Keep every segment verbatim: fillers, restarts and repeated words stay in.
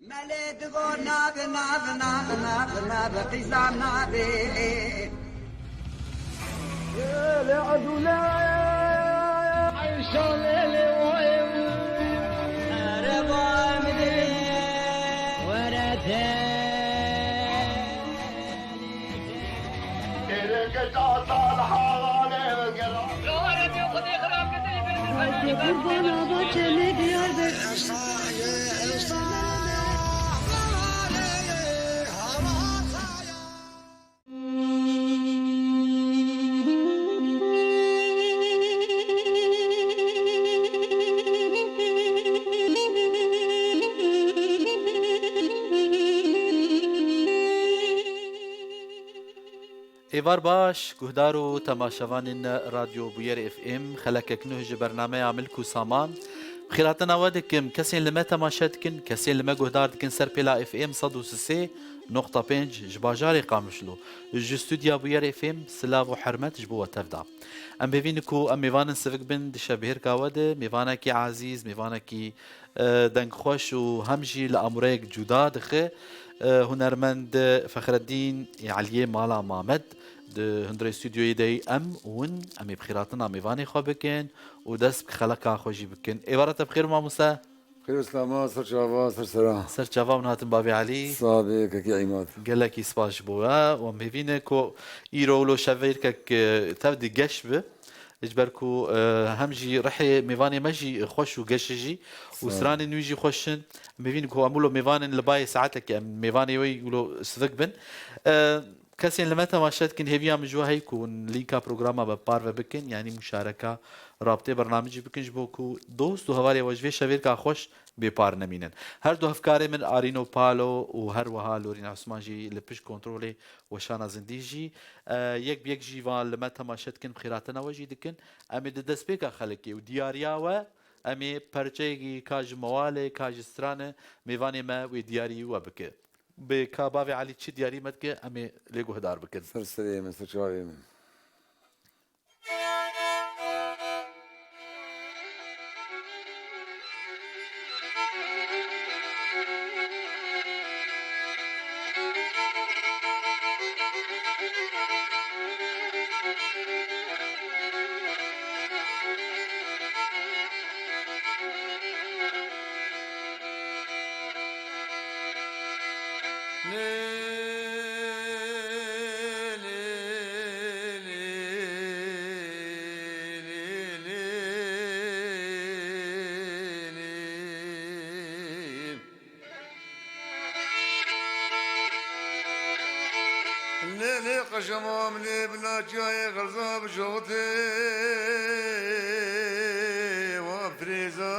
Melê digo nabe, nabe, nabe, nabe, nabe, qîza nabe. Lê erdû lê Eyşa lê lê wayê. Ereba min ê were te. Qurbana bahçeli Diyarbakır. Êvar baş, guhdar û temaşevanên Radyo Bûyer F M, xelekek nuh ji bernameya Milk û Saman. Bi xêratina we dikim, kesên li me temaşe dikin, kesên li me guhdar dikin ser pêla F M sed û sê noqta pênc ji bajarê Qamişlo. Ji stûdya Bûyer F M silav û hermet ji bo we tev da. Em hêvî ne ku em mêvanên sivik bin di şevbihêrka we de, mêvanekî ezîz, mêvanekî e, dengxweş û hem jî li amûreyek cuda dixe. E, hunermend Fexreddîn Eliyê Mala Mamed di hundirê stûdyoyê de em û win, em ê bi xêratina mêvanê xwe bikin û dest bi xeleka xwe jî bikin. Êvara te bi xêr, mamoste. Xêr û selama, ser çava, ser sera. Ser çava, min hatim bavê Elî. Sabe, kekê Îmad. Gelekî spas ji bo we û em hêvî ne ku îro wilo şevbihêrkek, e, tev di geş bi. Ji ber ku, e, hem jî rihê mêvanê me jî xweş û geş e jî û stranên wî jî xweş in. Em hêvî ne ku em wilo mêvanên li bayê saetekê em mêvanê wê wilo sivik bin. E, kesên li me temaşe dikin, hêviya min ji we heye ku hûn lînka programa me parve bikin, yanî muşareka, rabtê bernamecî bikin ji bo ku dost û hevalê we ji vê şevêrka xweş bêpar nemînin. Her du hevkarê min Arîno Palo û her wiha Lorîna Osman jî li pişt kontrolê Weşana Zindî jî, e, yek bi yek jî van li me temaşe dikin, bi xêratina we jî dikin. Em ê di destpêka xelekê û diyariya we, em ê perçeyekî ka ji mewalê, ka ji strane, mêvanê me wê diyarî we bike. Bi ka bavê Elî çi diyarî me dike, em ê lê guhdar bikin. Ser serê min, ser çavê min. Lê, lê, qeşema min ê bila çiyayê xerza bişoxitê, wa firêza.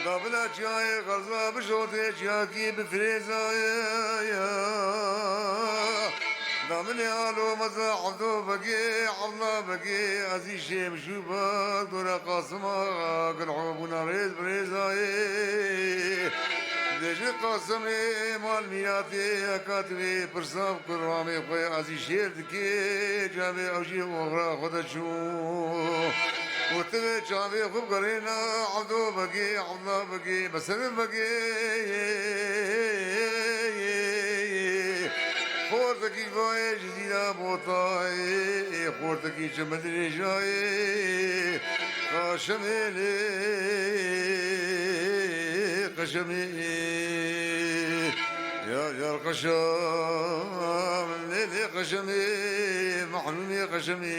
Da bila çiyayê xerza bişoxitê, çiyakî bi firêza ye, ye. Da min ê alo meza Evdo Begê, Evla Begê, Ezîz Şêm Şûba, Dora Qasima, Gulho bûna rêz bi rêzayê. Dêjê Qasimê mal mîratê, heka tu vê pirsa bi kuramê xwe Ezîz Şêr dikê, cavê ew jî oxira xwe de çû. Û tu vê çavê xwe bigerêna Evdo Begê, Evla Begê, Beserin Begê. Xortekî vayê ji Zîra Botayê, xortekî çi min dirêjayê, Qaşemê lê, Qaşemê, yar, yar, Qaşem, lê, lê, Qaşemê, mehrûmê Qaşemê.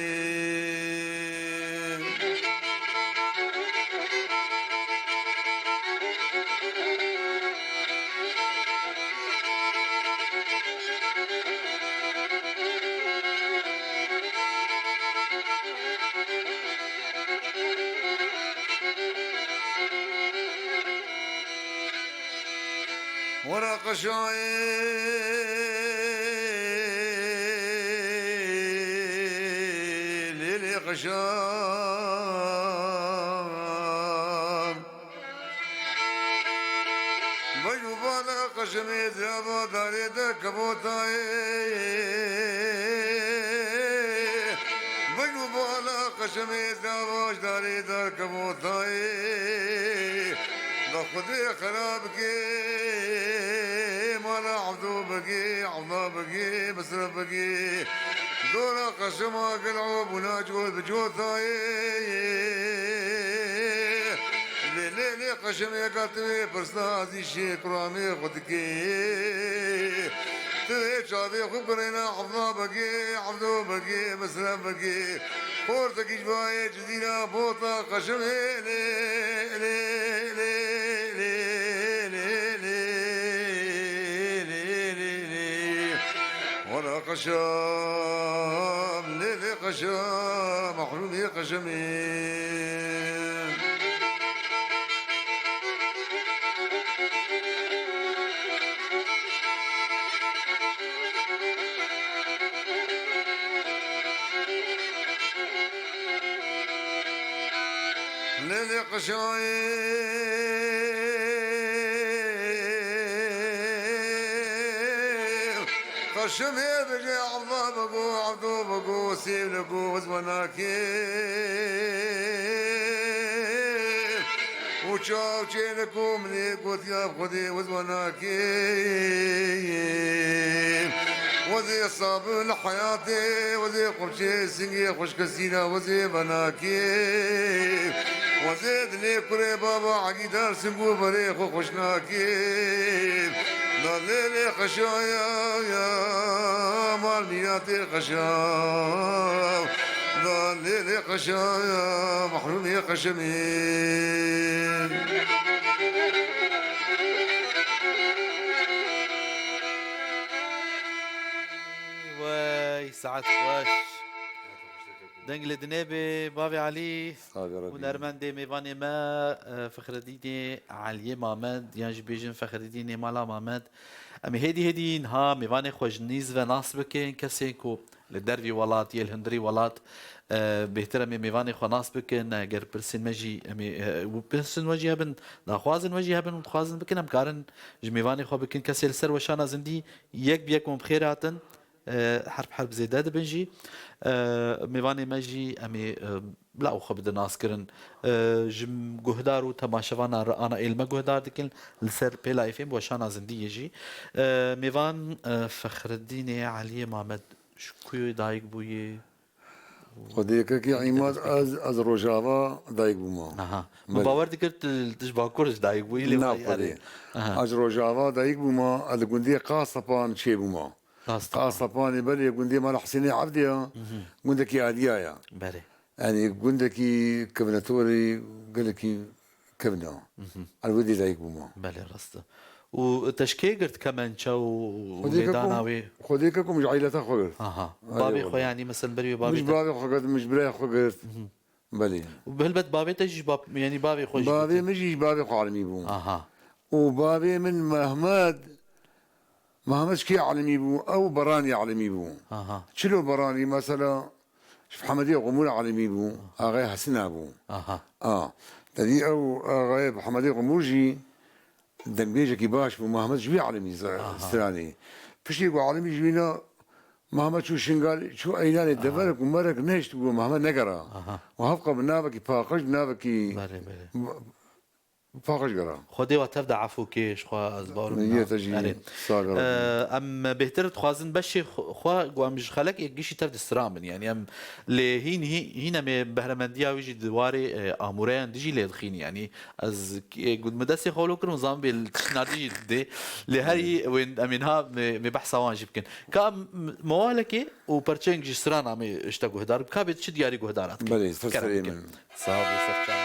Were qeşayê lêlê qeşan. Bej û bala qeşemê zirava darê de kevotayê. Bej û bala qeşemê zirava ji darê de kevotayê. Xwedê xera bike, mala Evdo Begê, Evda Begê, Mesref Begê. Dora qeşema gel û bûna cot bi cotayê. Lê, lê, lê qeşemê ka tu wê pirsna zî şê kuramê xwe dikê. Tu wê çavê xwe birêna Evda Begê, Evdo Begê, Mesref Begê. Portekî ji bayê Cizîra bota qeşemê lê, lê, lê. Wala qeşem, lê, lê qeşem, mehrûmê qeşemê. Lê, lê qeşayê. Qeşimê bije Evda Begû, Evdo Begû, sêv li ku wizwanakê. Û çaw çênik û min ê gotiya bi Xwedê wizwanakê. Wezê sabin li heyatê, wezê qurçê singê xweşkesîna, wezê venakê. Wezê dilê kurê baba Egîdar sing û berê xwe xweş nakê. Da lê lê qeşaya ya, mal mîratê qeşa. Da lê lê qeşaya, mehrûmê qeşemê. Wey, saet xweş. Deng li dinê bê, bavê Elî. Sabi Rebî. Hunermendê mêvanê me, e, Fexredînê Eliyê Mamed, yan jî bêjin Fexredînê Mala Mamed. Em ê hêdî hêdî niha mêvanê xwe ji nîz ve nas bikin, kesên ku li dervî welat, yê li hundirî welat, e, bêhtir em ê mêvanê xwe nas bikin. Eger pirsên me jî, em ê, e, û pirsên we jî hebin, daxwazên we jî hebin û dixwazin bikin, em karin ji mêvanê xwe bikin. Kesê li ser weşana zindî yek bi yek hûn bi xêr hatin. E, herb herb zêde dibin jî. E, mêvanê me jî em ê, e, bila û xwe bidin naskirin. E, ji guhdar û temaşevana re ana êl me guhdar dikin li ser pêla F M weşana zindiyê jî. E, mêvan, e, Fexredînê Eliyê Mamed ji ku yê dayik bûyê? Xwedê kekê Îmad, ez, ez Rojava dayik bûma. Aha. Min Belê. Bawer dikir tu, tu ji Bakur ji dayik bûyî, lê Na, vay, Xwedê. Erê. Aha. Ez Rojava dayik bûma, ez li gundê Qasepan çêbûma. Rast. Qasepanê belê gundê Mala Husênê Evdê ya, Mhm. gundekî adiya ya. Belê. Yanî gundekî kevnetorî, gelekî kevna. Mhm. Ez wê dê dayik bûma. Belê, rast e. Û te ji kê girt kemençe û Xwedê lêdana kekum, wê? Xwedê kekum ji aîleta xwe girt. Aha. Erê Bavê xwe wele. Yanî, mesela, berî wê Min bavê ji te? Bavê xwe girt, min ji birayê xwe girt. Mhm. Belê. Û helbet bavê te jî ji bab-, yanî bavê xwe jî Bavê girtî. Min jî ji bavê xwe alimî bû. Aha. Û bavê min Mehmed, Mehmed ji kê alimî bû? Ew Beranî alimî bû. Aha. Çilo Beranî, mesela, ji Hemedê Qumûr alimî bû, Aha. Axayê Hesina bû. Aha. A, te dî ew Axayê Hemedê Qumûr jî dengbêjekî baş bû, Mehmed ji wî alimî z-, Aha. stranê. Piştî ku alimî ji wî na, Mehmed çû Şingal, çû Eylanê, Aha. deverek û merek nehişt bû, Mehmed negera. Aha. Û hevqa bi navekî paqij, bi navekî Belê, belê. Paqij gera. Xwedê we tev de efû kê, ji xwe ez bawer Min bûna. Yê te jî Erê. Sag Ee, em bêhtir dixwazin beşê xwe, xwe ku em ji xelek êk gişî tev de stran bin. Yanî em lê hîn, hî-, hîn em ê behremendiya wî jî di warê, e, amûreyan dijî lê dixîn. Yanî ez, e, gu-, min destê xwe wilo kirin û zan bê li tiştna dijî dê. Lê herî wên em ê niha me, me behsa wan jî bikin. Ka m-, mewalekê û perçeyên ji strana me ji te guhdar, ka bê çi diyarî guhdara dikin? Belê, ser Kerem serê bikin. Min. Sağ ol, serçan.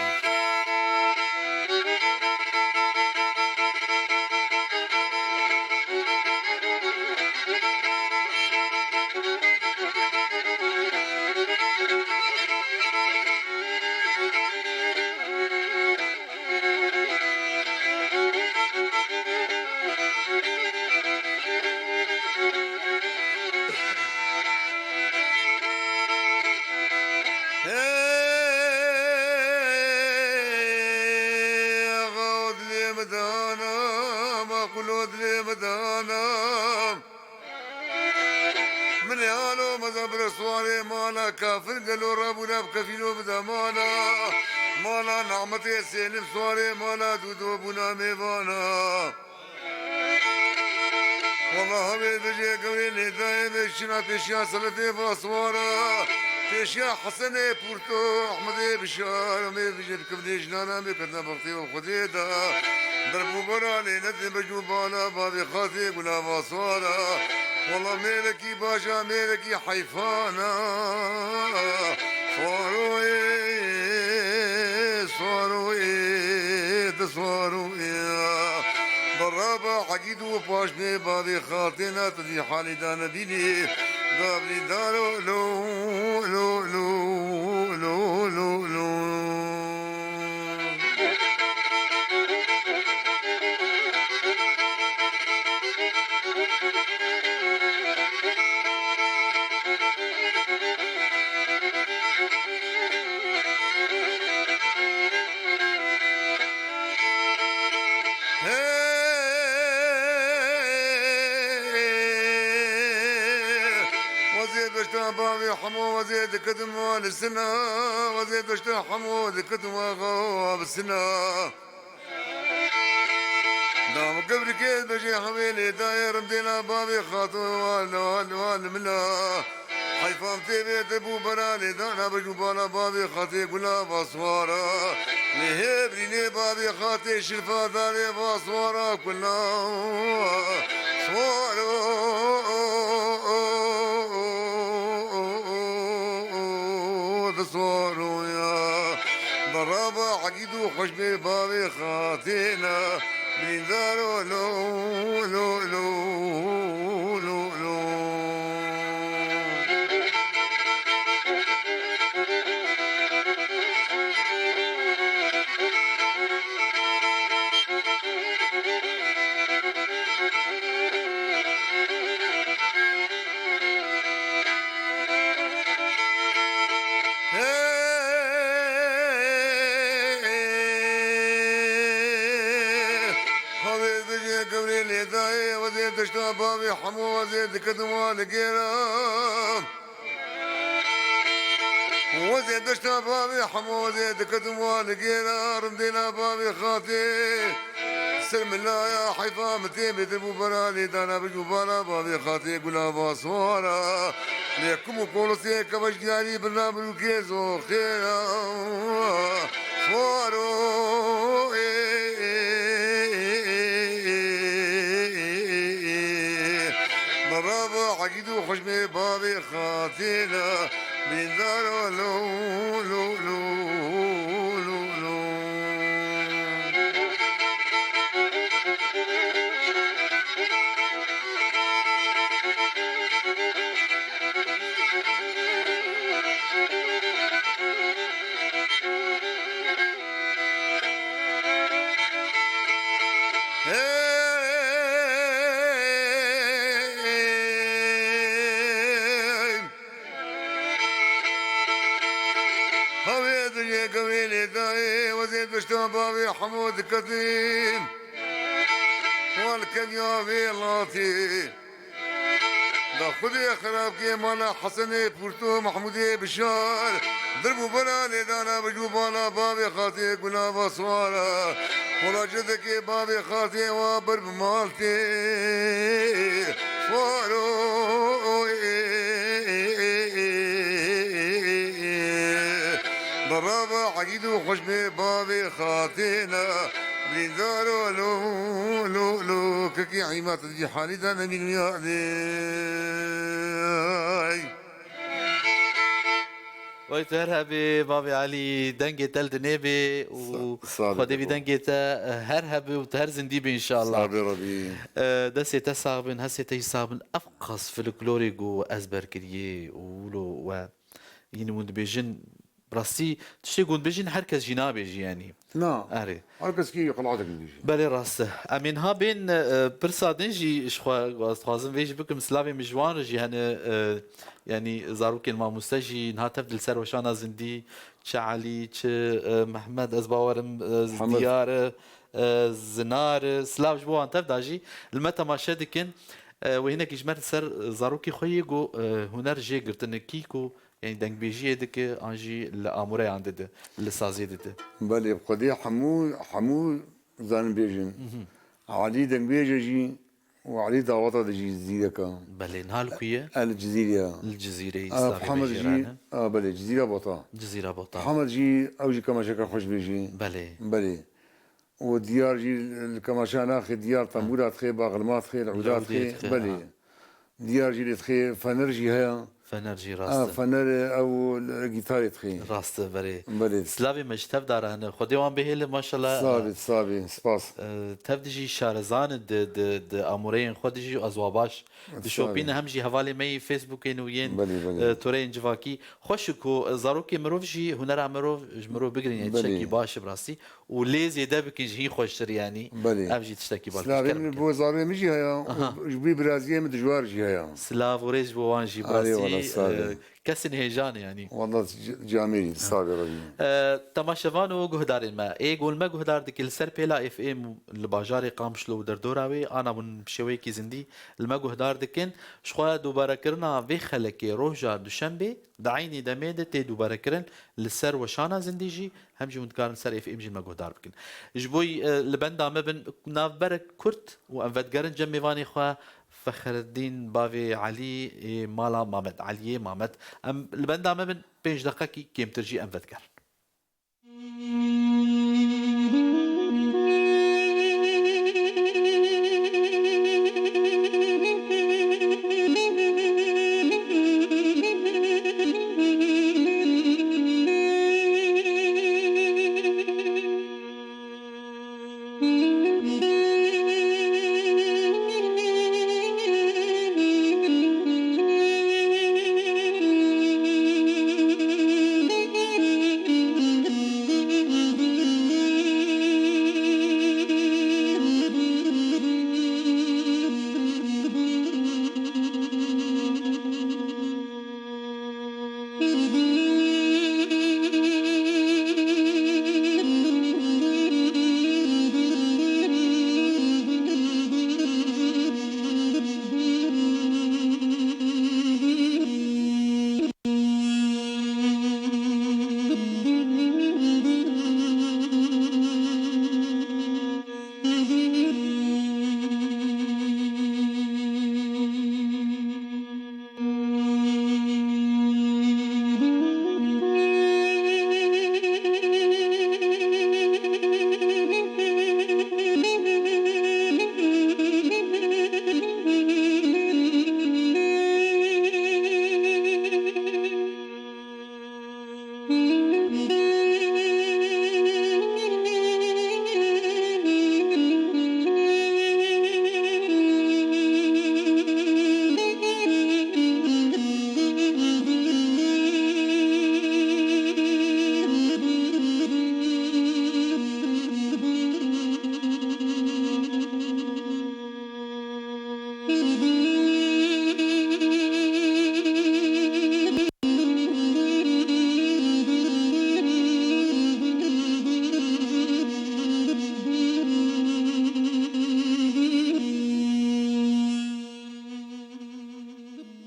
Hey, axa dilê min dana, maqûlo dilê min dana. Min ê alo meza bire suwarê mala kafir gelo rabûne bi kefîlo bide mala. Mala namir Tê Sêlim Swarê mala Dûdo bûna mêvana. Wala havê vijê gewrê lê dayê vê şina pêşiya seletê va swara. Pêşiya Hesenê Pûrto Ehmedê Bişar. Em ê vijê dikevnê jinana me ketine bextê û Xwedê da. Ber bû bera lê nedin bej û bala bavê xatê gula va swara. Wala mêrekî baş a mêrekî heyfana. Swaroyê, swaroyê, di swaroyê. Beraba Hegîd û paşmê bavê xatê na tu dî halî da nebînî. Gavrî daro lo, lo, lo, lo, lo, lo. Hey! Wezê deşta bavê hemo wezê dikitim wa li sina, wezê deşta hemo dikitim wa xawa bi sina. Dam gevrikê bejê hewê lê dayê rimdêna bavê xato wal wal wal mila. Heyfam tê vê te bû bera lê dana bej û bala bavê xatê gula vaswara. Lê hêvrînê bavê xatê şilfa darê vaswara kula. Swaro. Di swaroya. Beraba Hegîd û xweşbê bavê xatê ne. Bîndaro lo, lo, lo, lo, lo. Hey! Havê dijê gewrê lê dayê, wezê dişta bavê hemû wezê diketim wa li gêra. Wezê dişta bavê hemû wezê diketim wa li gêra, rindêna bavê xatê. Ser milaya heyfa min tê bêtir bû bera lê dana bij û bala bavê xatê gula vaswara. Lê kum û kolisê keveş diyarî birna birûkê zoxêra. Swaro, ê, ê, ê, ê, ê, ê, ê. Merhaba Hegîd û xweşmê bavê xatê ne. Bîndaro lo, lo, lo, lo, lo. Hey! Havê dinyê gewrê lê dayê, wezê dişta bavê hemû diketin. Wal kenya vê latê. Da xudê xerabkê mala Hesenê Pûrto Mehmûdê Bişar. Dir bû bela lê dana bij û bala bavê xatê gula vaswara. Wala cedekê bavê xatê wa ber bi mal tê. Swaro, ê, ê, ê, ê, ê, ê, ê. Beraba Hegîd û xweşmê bavê xatê ne. Bîndaro lo, lo, lo. Kekê Hîma tu dî halî de nemîn wî halê. Wey tu her hebê bavê Elî, dengê te li dinê bê û Sa-, sağ ol Xwedê vî baba. Dengê te her hebe û tu her zindî bê înşallah. Sağ ol Rabî. E, destê te sax bin, hestê te jî sax bin. Ev qas folklorê ku ezber kiriyê û wilo we yîn hûn dibêjin, bi rastî tiştê ku hûn dibêjin her kes jî nabêjî yanî. Na. Erê. Her kes kî qenatek dibêjî. Belê rast e. Em ê niha bên, e, pirsa din jî ji xwe ez dixwazim vê jî bikim. Silavê min ji wan re jî hene, e, yanî zarokên mamoste jî niha tev di li ser weşana zindî, çi Elî, çi, e, Mehmed, ez bawerim, e, Hemed. Diyar e, e, Zinar e, silav ji bo wan tev da jî. Li me temaşe dikin. E, wê hinekî ji me li ser zarokê xwe yê ku, e, huner jê girtine kî ku Yanî dengbêjiyê dike an jî li amûreyan dide, li sazê dide? Belê, bi xwedê hemû, hemû zanin bêjin. Mhm. Elî dengbêj e jî û Elî daweta de jî zîrek e. Belê, niha li ku ye? E, li Cizîrê ye. Li Cizîrê, A, Îslamê Mihemed jî, bêjêrane. A, belê, Cizîra Bota. Cizîra Bota. Mihemed jî, ew jî kemaşeke xweş bêjî. Belê. Belê. Û Diyar jî li kemaşa naxê, Diyar tembûra dixê, baxilma dixê, li Li ûda dixê. Ûdê dixê, Belê. ha. Diyar jî lê dixê, fener jî heye. Fener jî Ha, rast e. fener e, ew li gîtarê dixê. Rast e, berê. Belê. Silavê me ji tev dara hene. Xwedê wan bihêle, maşallah. Sabê, sabê. Spas. E, tev dijî şarezan e di, di, di amûreyên xwe dijî ez wa baş. Dişopîne Sabê. hem jî hevalê me yê Facebookên û yên, Belê, belê. e, toreyên civakî. Xweş e ku zarokê mirov jî hunera mirov ji mirov bigrin, yani Belê. tiştekî baş e bi rastî. Û lê zêde bikin jî hîn xweştir, yanî. Belê. Ev jî tiştekî baş Silavê kerem min bikin. bo zarokê min jî heye, Aha. û ji bo biraziyê min dijwar jî heye. Silav û rêz ji bo wan jî, bi Erê rastî, wala, sağ e, olun. kesên hêjan e, yanî. Wala c-, camêrî, sağ ol, Rabî. E, temaşevan û guhdarên me, ê ku li me guhdar dike li ser pêla F M li bajarê Qamişlo û derdora wê, ana hûn bi şêweyekî zindî li me guhdar dikin. Ji xwe dubarekirina vê xelekê roja duşembê, Di eynî demê de tê duberekirin li ser weşana zindî jî, hem jî hûn dikarin ser F M jî me guhdar bikin. Ji bo, e, li benda me bin navberek kurt û em vedigerin cem mêvanê xwe Fexreddîn bavê Elî, ê, mala Mamed, Eliyê Mamed. Em li benda me bin pênc deqekî kêmtir jî em vedigerin.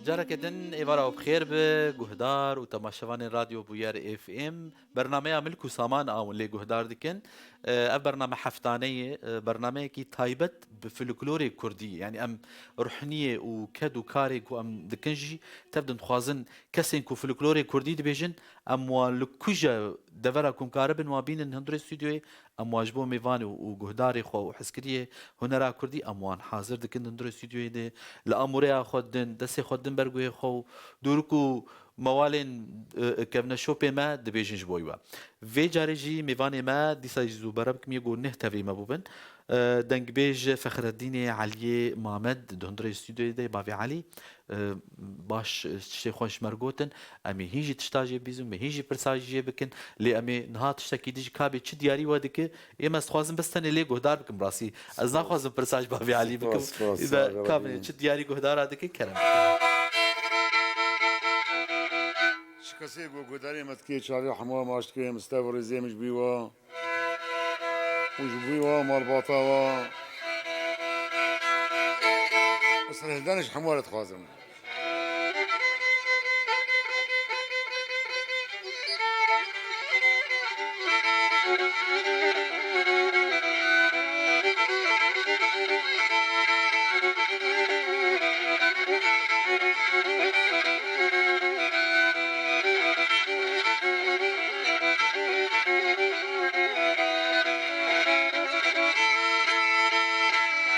Careke din êvara we bi xêr be, guhdar û temaşevanên Radyo Bûyer F M. Bernameya Milk û Saman a hûn lê guhdar dikin. Ev bername heftane ye, bernameyekî taybet bi folklorê kurdî. Yanî em ruhniyê û ked û karê ku em dikin jî tev din dixwazin kesên ku folklorê kurdî dibêjin, em wan li kuja devera ku em karibin wan bînin hundirê stûdyoyê, em wan ji bo mêvanê û, û guhdarê xwe û hizkiriyê hunera kurdî em wan hazir dikin di hundirê stûdyoyê de, li amûreya xwe din, destê xwe din ber guhê xwe û dûrik û mewalên, e, kevneşopê me dibêjin ji bo we. Vê carê jî mêvanê me dîsa jî zû bere bikim yê ku neh tevî me bûbin. E, dengbêj Fexreddînê Eliyê Mamed di hundirê stûdyoyê de, bavê Elî, e, baş, e, tiştê xweş ji me re gotin. Em ê hîn jî tişta jê bîzin, em ê hîn jî pirsa jê bikin. Lê em ê niha tiştekî dijî kabê çi diyarî we dike, ê me ez dixwazim bes tenê lê guhdar bikim rastî. Ez naxwazim pirsa ji bavê Elî bikim. Spas, spas, Î be sağ ol, kabê Elî. Çi diyarî guhdara dike kerem. Ji kesê ku guhdarê me dike, çavê hemû maç dike, em stev û rêzê min ji bî we. Û ji bo wa malbata wa. Ez rêhildanê ji hemû re dixwazim.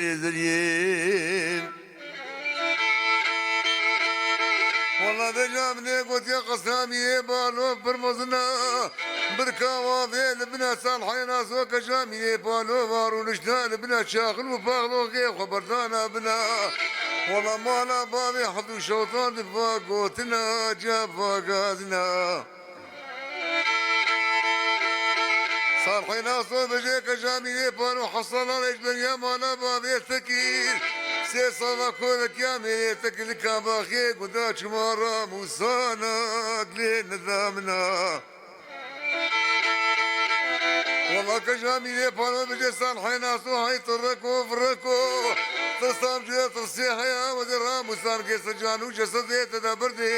lê zeriyê. Wala vêca min ê gotiye qesra mîrê balo pir mezin e. Birka wa vê li bine Salhê Naso keja mîrê palo va rûnişte li bine çaxil û paxloxê xwe berdana bine. Wala mala bavê heft û şewtan di va gotina ca va gazina. Salhê Naso bêje keja mîrê palo hesala lê ji beriya mala bavê tekî. Sê sala korekiya mêrê tekî li Kabaxê guda çima ra mûsanak lê nizamina. Wala keja mîrê palo bêje Salhê Naso hay tirreko virreko. Tirsam cûye tirsê heya wede ra mûsankê secan û cesedê te de birdê.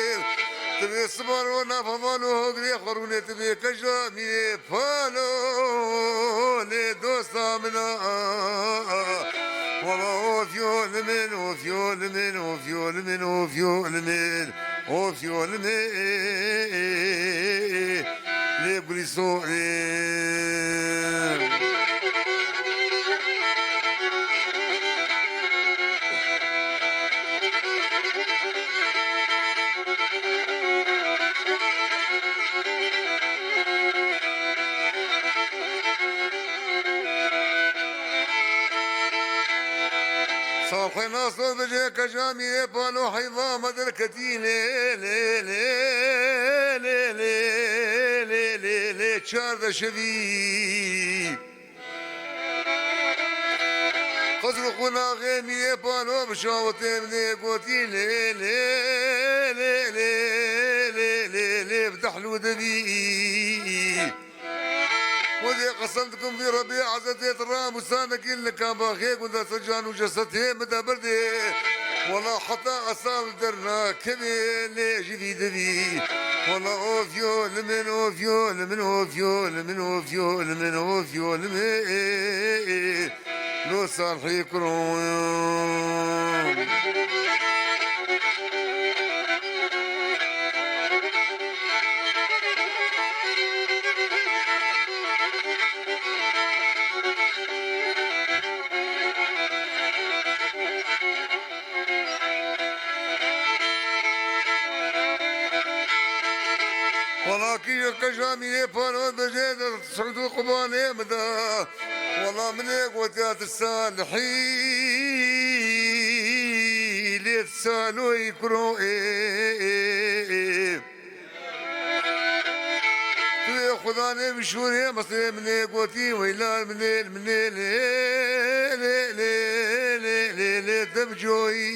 Tibê sibar o nafeval û hogirê xwerûnê tibê keja mîrê palo lê dosta min a. Wala ofyo li min, ofyo li min, ofyo li min, ofyo li min, ofyo li min. Lê gulî so. Salhê Naso bêje keja mîrê palo heyva me derketî lê, lê, lê, çarde şevî. Qesr û qonaxê mîrê pano bi şawitê min ê gotî lê, lê, lê, lê, lê, lê, lê, bi dehlû de bî. Xwedê qesem dikim vî Rebê Ezetê tu ra mûsanekî li Kabaxê gunda secan û cesetê min de birdê. Wala heta esal dernakevê lê ji vî divî. Wala ofyo li min, ofyo li min, ofyo li min, ofyo li min, ofyo li min. Lo Salhê kuro. Wala kî ji qeja mîrê pano dibêje di Siûd û Qubanê min de. Wala min ê gotiya tu salihî lê tu saloyî kuro ê, ê, ê. Tu yê Xudanê bişûnê mesê min ê gotî weyla min ê, min ê lê, lê, lê, lê, lê, lê te bicoyî.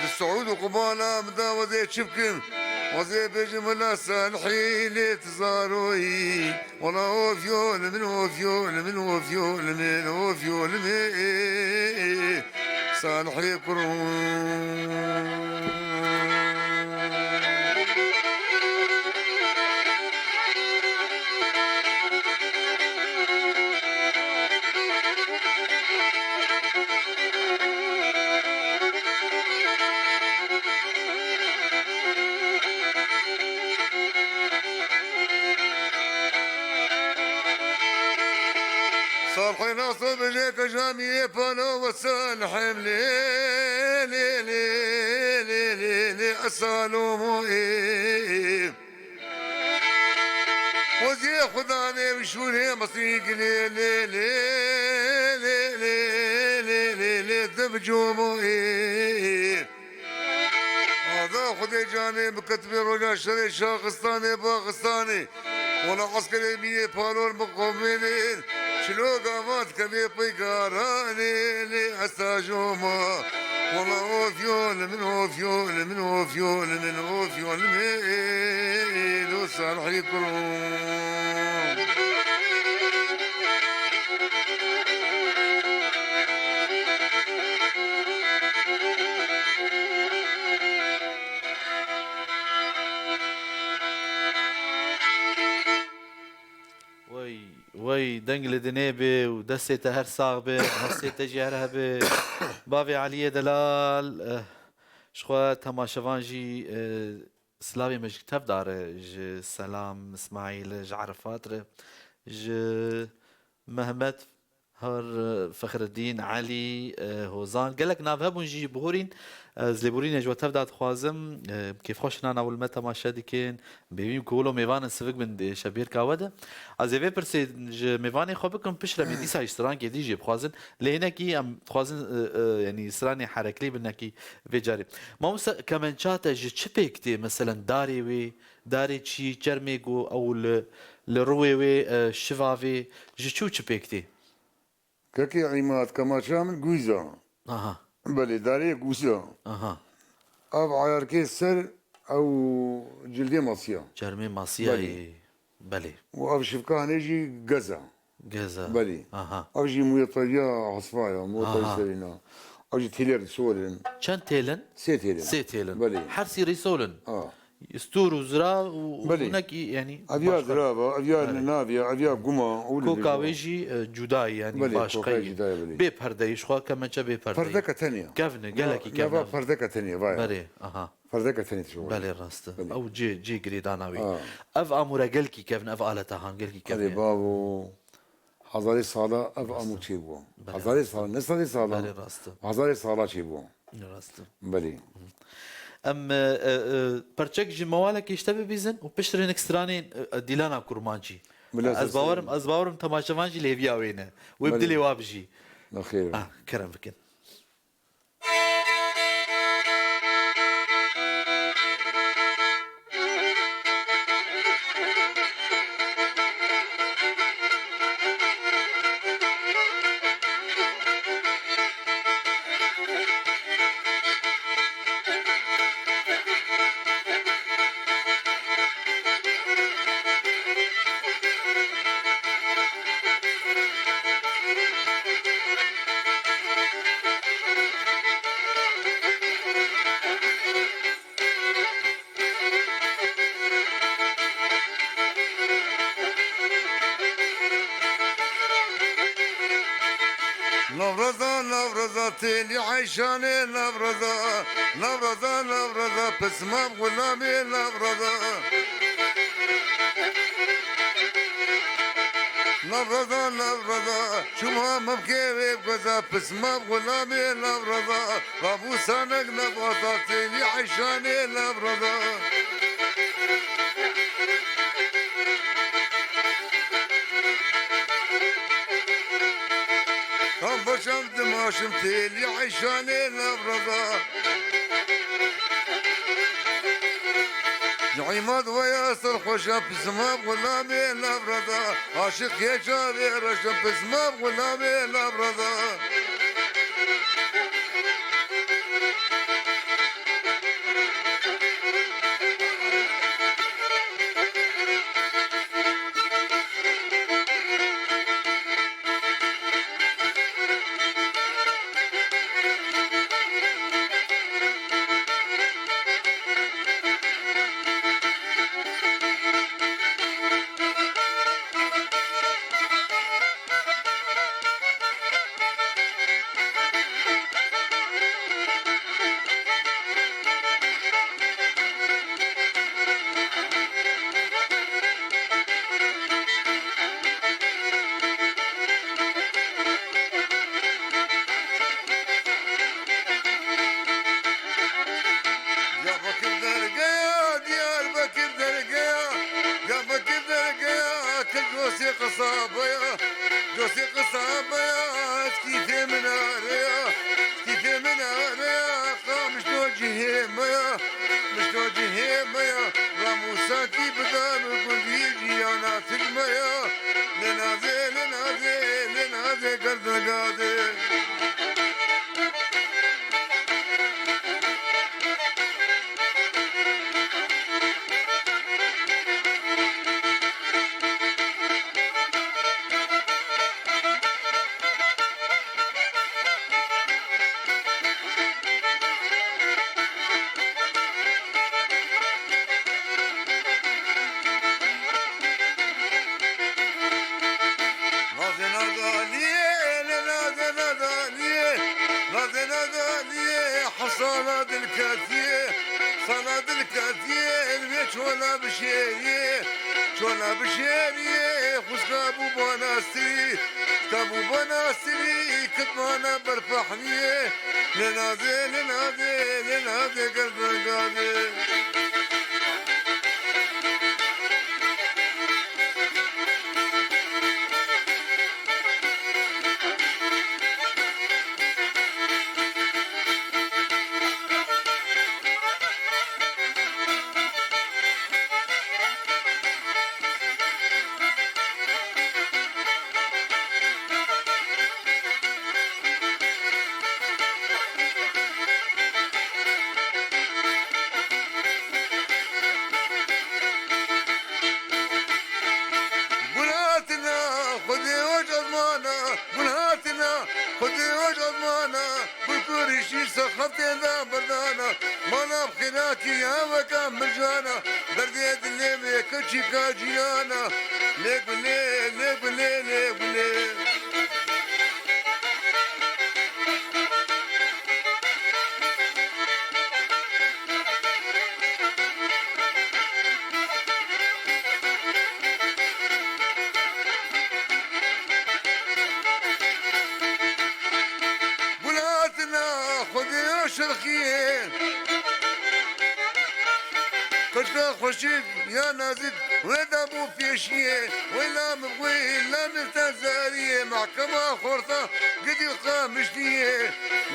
Di Siûd û Qubana min da wezê çi bikim? Wezê bêjim wela Salihî lê tu zaroyî. Wela ofyo li min, ofyo li min, ofyo li min, ofyo li min. Salihê kurum. Salihê Naso bêje keja mîrê pano we Salihê lê, lê, Lê, lê, lê, lê, esalomo ê. Xweziyê Xudanê û şûrê Mesîh lê, lê, lê, lê, lê, lê, lê, lê, dibicomo ê. Ada Xwedê canê biketibê roja şerê şaxistanê, paxistanê. Wala eskerê mînê palor bi qomênên, çilo gavat kevê peygaranê lê esa joma. Wala ofyo li min, ofyo li min, ofyo li min, ofyo li min, do salhî kurum. Wey, wey, deng li dinê be û destê te her sax be, hestê te jî her hebe. Bavê Eliyê delal, eh, ji xwe temaşevan jî, eh, silavê me ji tev dare, ji Selam, Îsmaîl, ji Erefat re, ji Mehmet, Har, e, Fexreddîn, Elî, e, Hozan, gelek nav hebûn jî bihorîn. Ez lêborînê ji we tev de dixwazim. E, kêfxweş nana ewil me temaşe dikin. Bêvîn ku wilo mêvan in sivik bin di şebêrka we de. Ez ê vê pirsê ji mêvanê xwe bikim, piştre me dîsa ji strankê dî jê bixwazin. Lê hinekî em dixwazin, e, e, yanî stranê hereklî bin nekî vê carê. Mamoste, kemença te ji çi pêk tê? Meselen darê wê, darê çî, çermê ku ew li, li rûyê wê, e, şiva vê, ji çi û çi pêk tê? Kekê Îmad, kemaça min gûza. Aha. Belê, darê gûza. Aha. Ev ayarkê ser ew cildê masiya. Çermê masiya Belê. yê. Belê. Û ev şivka hanê jî geza. Geza. Belê. Aha. Ev jî mûyê teviya hespa ya, mûyê Aha. tevî serîna. Ev jî têlê sol in. Çend têl in? Sê têl in. Sê têl in. Belê. Her sî rî sol in. Ha. Stûr û zira û Belê. û nekî, yanî Ev ya başqa. zira va, ev ya Belê. navya, ev ya guma, û li Koka vê vê va. jî, e, cuda ye, yanî Belê, başqa koka ye. cuda ye, belê. Bê perde ye, ji xwe kemençe bê perde ye. Perdeke tenê ye. Kevn e, gelekî Ya, ya kevn va e. perdeke tenê ye, va ya. Belê, aha. Perdeke tenê tişo. Belê, rast e. Belê. Ew cê, cê girêdana wê. Ha. Ev amûre gelkî kevn e, ev aleta han gelkî kevn Erê e. bavo. Hezarê sala ev Rast e. amûr çêbû. Belê, Hezarê rast e. sala, ne sedê sala. Belê, rast e. Hezarê sala çêbû. Rast e. Belê. Em, e, e, e, perçek ji mewalekê ji te bibîzin û piştre hinek stranên, e, e, Dîlana Kurmancî. Bila Ez ser bawerim, ser. ez bawerim temaşevan jî lêviya wê ne. Wê bi Belê. dilê wa bijî. Nexêr. Ah, kerem bikin. Newroza, Newroza, têlî eyşanê Newroza. Newroza, Newroza, pisma xulamê Newroza. Newroza, Newroza, çima mimkê wê goza, pisma xulamê Newroza. Rabû sanek nebata têlî eyşanê Newroza. Tam başam dimaşim têlî eyşanê Newroza. Ji Îmad veya serxweşa pisma xulamê Newroza. Aşiq yê çavê reşa pisma xulamê Newroza. Dostê qisabaya, dostê qisabaya, kîfê min areya, kîfê min areya, qamiş do cihê me ya, miş do cihê me ya, ramûsatî bida min gundî jiyana tij me ya, lê nazê, lê nazê, lê nazê gerdin gadê. Nazê Nazaniyê, lê nazê Nazaniyê, nazê Nazaniyê, hesana dilketiyê, sana dilketiyê, wê çona bişêriyê, çona bişêriyê, xwişka bû banastirî, ka bû banastirî, kitmana berpehniyê, lê nazê, lê nazê, lê nazê gerdan gadê. Gul hatina Xwedê waj ezmana, gul hatina Xwedê waj ezmana, gul kurîşî ser xeftê da berdana, mala bi xêra kiriya weka mirjana, derdê dilê wê keçika ciyana, lê gulê, lê gulê, lê gulê. Gul hatina Xwedê ya şirxiyê. Qirka xweşik ya nazik wê da bû pêşiyê. Wê la min, wê la min te zariyê. Mehkema xorta gidî qamiştiyê.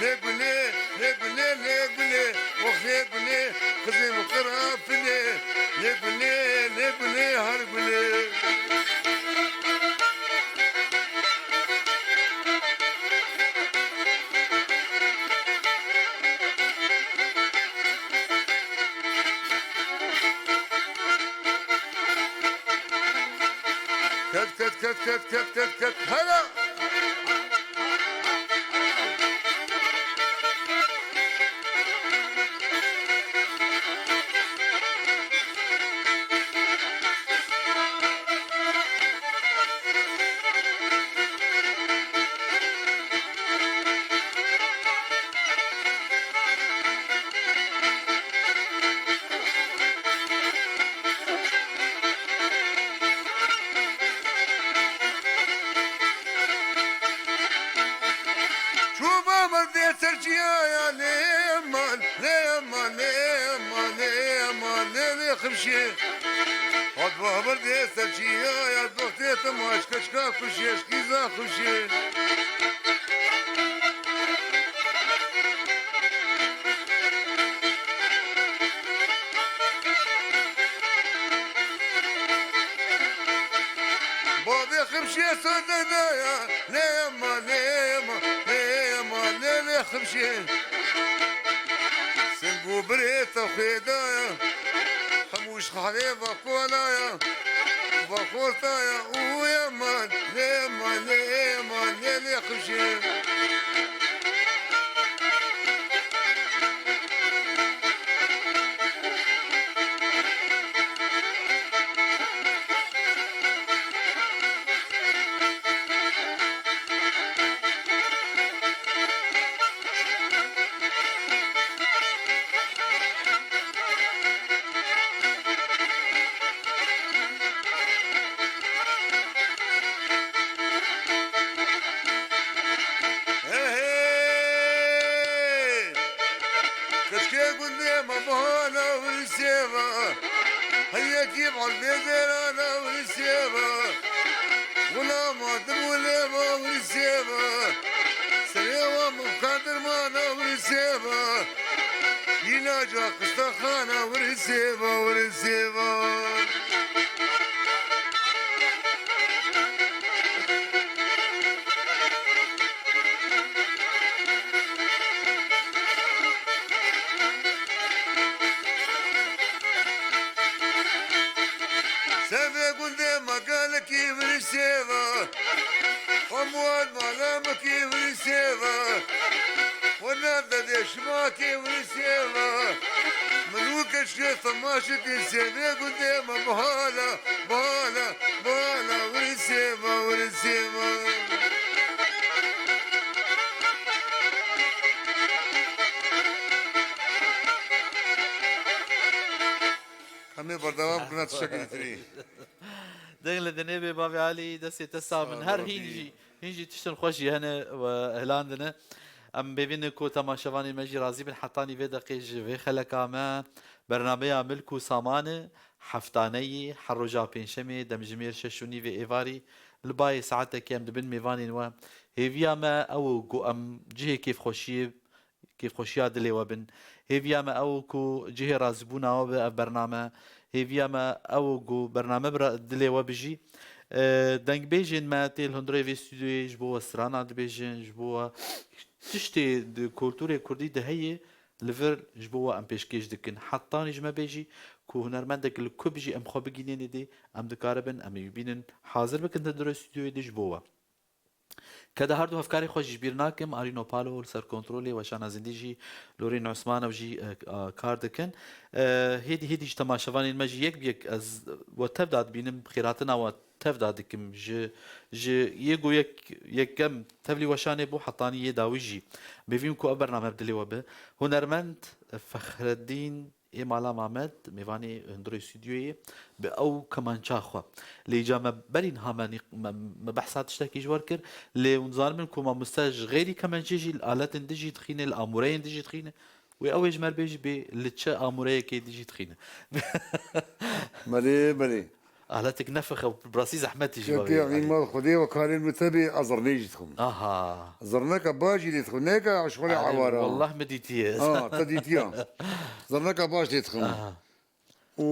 Lê gulê, lê gulê, lê gulê. Ox lê gulê. Qizê min qirafilê. Lê gulê, lê gulê, her gulê. Ket, ket, ket, ket, ket, ket, ket. Hela! Çû ba merdê ser çiyaya lê eman, lê eman, lê eman, lê eman, lê lê ximşê. Hat ba merdê ser çiyaya doxtê temaş keçka kuşê, şkîza xuşê. Bavê ximşê sodedaya, lê ema, lê ema, lê ema, lê lê ximşê. Sing û birê te xwêdaya, hemû ji xerê ve kolaya, ve xortaya û ema, lê ema, lê ema, lê lê ximşê. Hehê! Keçkê gundê me bihana wirsê ve. Heyetî bal bêzêrana wirsê ve. Wila ma dimûlê ma wirsê ma. Serê wa mimka dermana wirsê ma. Îlaca qistaxana wirsê ma, wirsê ma. Sevê gundê me gelekî virisê ve. Hemû mala me kî virisê ve. Wena dedê şima kî virisê ve. Min û keşkê temaşe kî sevê gundê me bihala, bihala, bihala virisê ve, virisê ve. Em ê berdewam bikin, tiştekî ditirî. Deng li dinê bê bavê Alî, destê te sax bin. Her hîn jî, hîn jî tiştin xweş jî hene we hilandine. Em bêvînin ku temaşevanên me jî razî bin hetanî vê deqê ji vê xeleka me. Bernameya Milk û Saman e, heftaneyî, her roja pêncşemê, demjimêr şeş û nîvê êvarî, li bayê saetekê em dibin mêvanên we. Hêviya me ew e ku em cihê kêfxweşiyê kêfxweşiya dilê we bin. Hêviya me ew ku cihê razîbûna we be ev bername. Hêviya me ew ku bername bi ra-, dilê we bijî. E, dengbêjên me tê li hundirê vê stûdyoyê ji bo we strana dibêjin, ji bo we tiştê di kultûrê kurdî de heye, li vir ji bo we em pêşkêş dikin. Hetanî ji me bêjî ku hunermendek li ku bijî em xwe bigînên êdî, em dikaribin, em ê bînin, hazir bikin di hundirê stûdyoyê de ji bo we. Keda her du hevkarê xwe jî ji bîr nakim, Arîno Palo li ser kontrolê, Weşana Zindî jî, Lorîn Osman ew jî, e, e, kar dikin. E, hêdî hêdî ji temaşevanên me jî yek bi yek ez we tev da dibînim, xêratina we tev da dikim. Ji, ji yê ku yek, yekem tevlî weşanê bû hetanî yê dawî jî. Bêvîn ku ev bername bi dilê we be. Hunermend Fexreddîn Ê Mala Mamed, mêvanê hundirê stûdyoyê, bi ew kemança xwe. Lê îca me berî niha me nî-, me, me behsa tiştekî ji we kir. Lê hûn zanibin ku mamoste ji xêrî kemençê jî li aletên din jî dixîne, li amûreyên din jî dixîne. Wê ew ê ji me re bêjî bê li çi amûreyekê din jî dixîne. Belê, belê. Aletek nefix e, bi rastî zehmetî jî Kekê vî mal Xwedê we karên min tebê, ez zirnê jî dixwim. Aha. Zirneka baş jî lê dixwim. Neka şixulê Arê, ewara. Wallah min dîtiye. Ha, te dîtiya. Zirneka baş lê dixwim. Aha. Û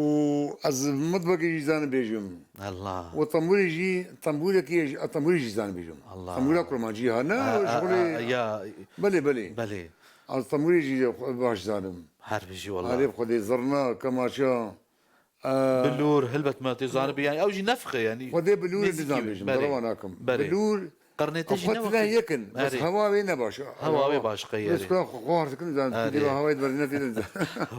ez mitbekê jî zanim bêjim. Allah. Û tembûrê jî, tembûrekî jî, tembûrê jî zanim bêjim. Allah. Tembûra kurmancî ha, ne A, a, şixulê a, ya. Belê, belê. Belê. Ez tembûrê jî baş zanim. Her bijî wallah. Arê Xwedê zirna, kemaça. Bilûr, helbet me tê zanibî, yanî ew jî nefxe, yanî Xwedê bilûrê nêzîkî dizan wê. Bêjim, Belê. Derewa nakim. Belê. Bilûr, Qernê te jî xwe ne tine wekî yekin, bes Erê. Hewa wê ne baş. Hewa wê baş qey Bes erê. Xwe xwar dikin, zan Erê. Dîva hewayê diberdine tê de.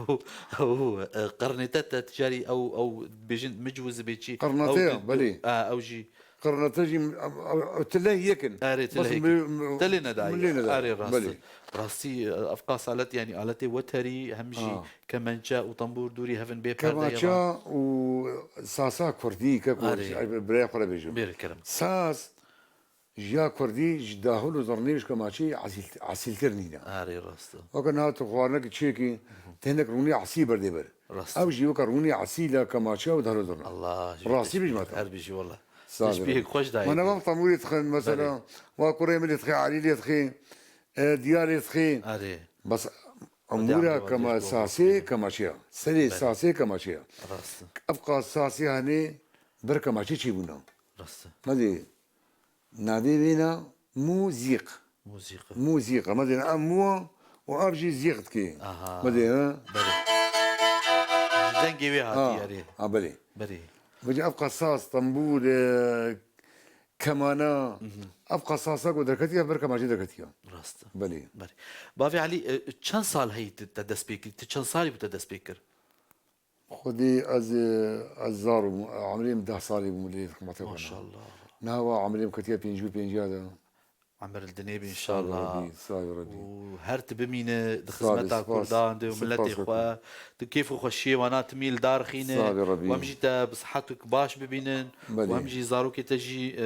Ew, ew, e, qernê te te ticarî ew, ew bêjin micwizibê çi? Qernate Ew ya, di-, belê. A, ew jî. Qirnete jî, ew, ew, ew tile yekin. Erê, Bas tile yekin. mi-, mi-, Te lê nedaye. mi lê nedaye. Erê, rast. Belê. Rastî, ev qas alet, yanî aletê weterî, hem jî Ha. kemençe û tembûr dûrî hevin bê perde ye Kemaça va. û sasa kurdî, ke ku Erê. ji biraya xwe re bêjim. Bêre kerem. Sas ji ya kurdî, ji dahûl û zirnê û ji kemaçê esîl-, esîltir nîne. Erê, rast e. Weke niha tu xwarinekî çêkî, Hı hı. tenek rûnî esî berdê ber. Rast. Ew jî weke rûnî esîl e, kemaçe û dahûl û zirna. Allah, ji Rastî teşbîh bijî me te. her bijî wela. Teşbîhek xweş dayê. Mana van tembûrê dixin, mesela, Belê. wa kurê min lê dixê, Elî lê dixê, e, Diyar lê dixê. Erê. Bes Hadi emûra Abdullah kema Abdullah sasê Abdullah. kemaçeya. Serê Belê. sasê kemaçeya. Rast. Ev qas sasê hanê ber kemaçê çêbûna. Rast. Medê, navê vêna mûzîq. Mûzîq. Mûzîq. Medê, ev mû û ev jî zîq dikê. Aha. Medê, ha? Belê. Ji dengê wê hatî Ha, erê. ha, belê. Belê. Vêca ev qas sas, tembûr, e, kemana, Mhm. ev qas sasa ku derketiya, ber kemaçê derketiya. Rast. Belê. Belê. Bavê Elî, e, çend sal heyî tu te dest pê kir? Tu çend salî bû te dest pê kir? Xwedê ez, e, ez zar bûm, emrê min deh salî bûm lê xizmete xwe. Maşallah. Niha wa emrê min ketiye pêncî û pêncî de. Emir li dinê be Sağ ol inşallah. Rebî, sağ ol Rebî. Û her tu bimîne di Sağ ol, xizmeta spas. Kurdan de û Spas miletê Rebî. xwe, tu kêf û xweşiyê wana timî li dar xîne. Sağ ol Rebî. Û em jî te bi sihet û baş bibînin. Belê. Û em jî zarokê te jî, e,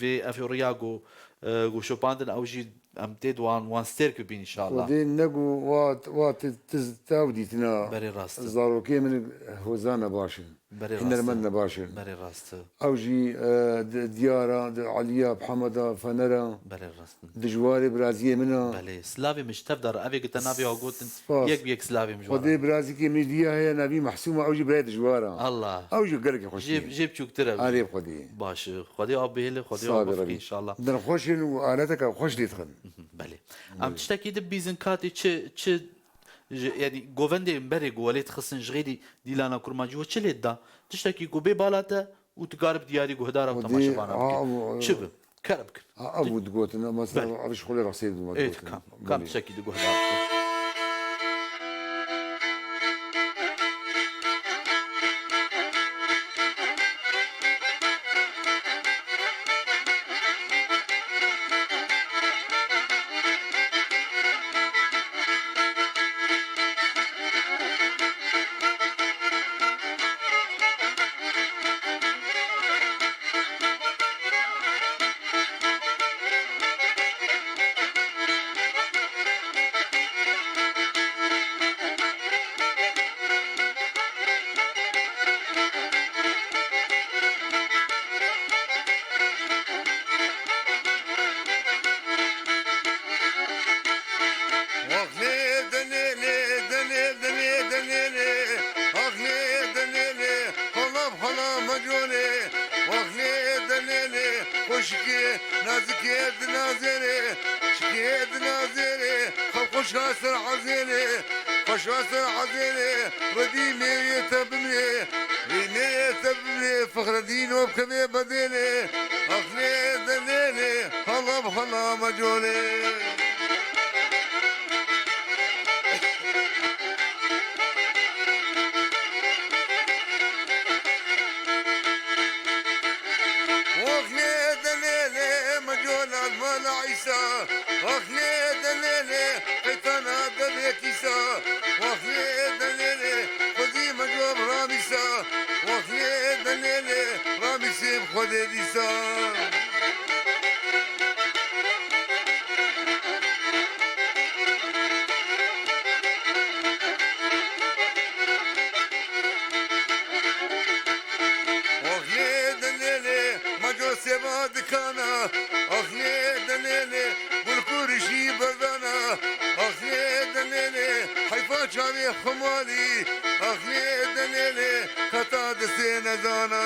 vê ev riya ku, e, ku şopandin ew jî em tê di wan, wan stêrk bibîn inşallah. Xwedê ne ku wa, wa te, te, te ew dîtina. Berê rast e. Zarokê min hozane baş in. Berê rast e. Hunermend ne baş in. Berê rast e. Ew jî, e, di, Diyara, di Eliya, bi Hemeda, Fenera. Belê rast in. Dijwarê biraziyê min a. Belê. Silavê min ji tev dar. Evê ki te navê ha gotin. Spas. Yek bi yek silavê min ji wan re. Xwedê birazîkê min diya heye navî Mehsûm e, ew jî birayê dijwar a. Allah. Ew jî gelekî xweş Jê, jê biçûktir e. Erê bi Xwedê. Baş e. Xwedê av bihêle, Xwedê av bifike inşallah. Din xweş in û aleteke xweş lê dixin. Belê. Em tiştekî di bîzin katê çi, çi, ji, yanî govendê berê ku welê dixistin ji xêrî dîlana kurmancî we çi lê dida? Tiştekî ku bê bala te û tu karib diyarî guhdara û temaşevana bikî. Çi bi? Kerem bikin. A, ev digotin, mesela, Belê. Ev ji xwe lê rexsê dibû, Ê, digotin. Kam, kam Belê. Tiştekî di guhdar bikin. Ax lê denê lê, denê, denê, denê lê. Ax lê denê lê, xala bi xala meconê. Ax lê denê lê, xweşikê nazikê dinazêrê. Şikê dinazêrê, xew xweşa ser ezêrê. Xweşa ser ezêrê, redî mêyê te bimrê. Lê mêyê te bimrê, Fexredîno bikevê bedêlê. Ax lê denê lê, xala bi xala meconê. Oxlê delêlê, mecola mala Îsa. Oxlê delêlê, qeytana devê kîsa. Oxlê delêlê, xwezî meco bi Ramîsa. Oxlê delêlê, Ramîsê bi Xwedê dîsa. Axlê delêlê, meco sêva dikana. Axlê delêlê, gulkurişî berdana. Axlê delêlê, heyfa çavê xumalî. Axlê delêlê, kata destê nezana.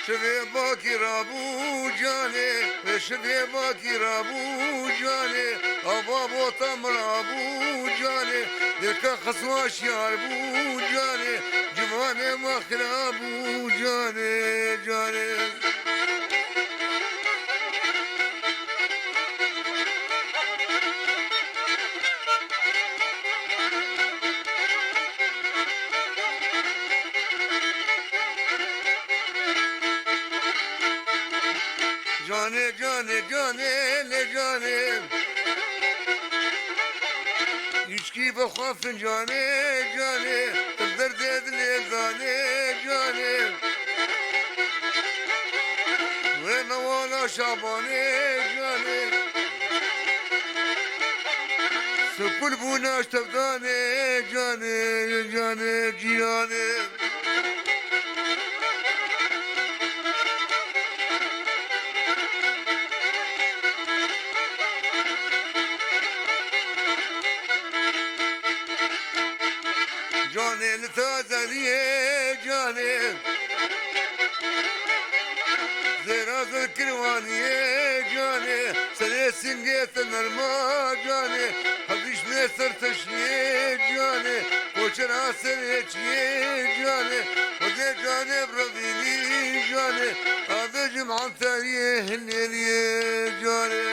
Şivê bakî rabû canê, wê şivê bakî rabû canê, ava bota min rabû canê, dêka xisma şiyar bû canê, civanê me xira bû canê, canê. Canê, canê, canê, lê canê. Îçkî bi xwe fincanê, canê. Tim derdê dilê zanê, canê. Wê me wala Şabanê, canê. Sipul bûna ji tevdanê, canê, canê, cîranê. Canê li tazeriyê canê. Zêra zirkirwaniyê canê. Serê singê te nerma canê. Hevdîşnê ser teşiyê canê. Koçera serê çiyê canê. Xwedê canê bi revînî canê. Avê ji mantariyê hinêriyê canê.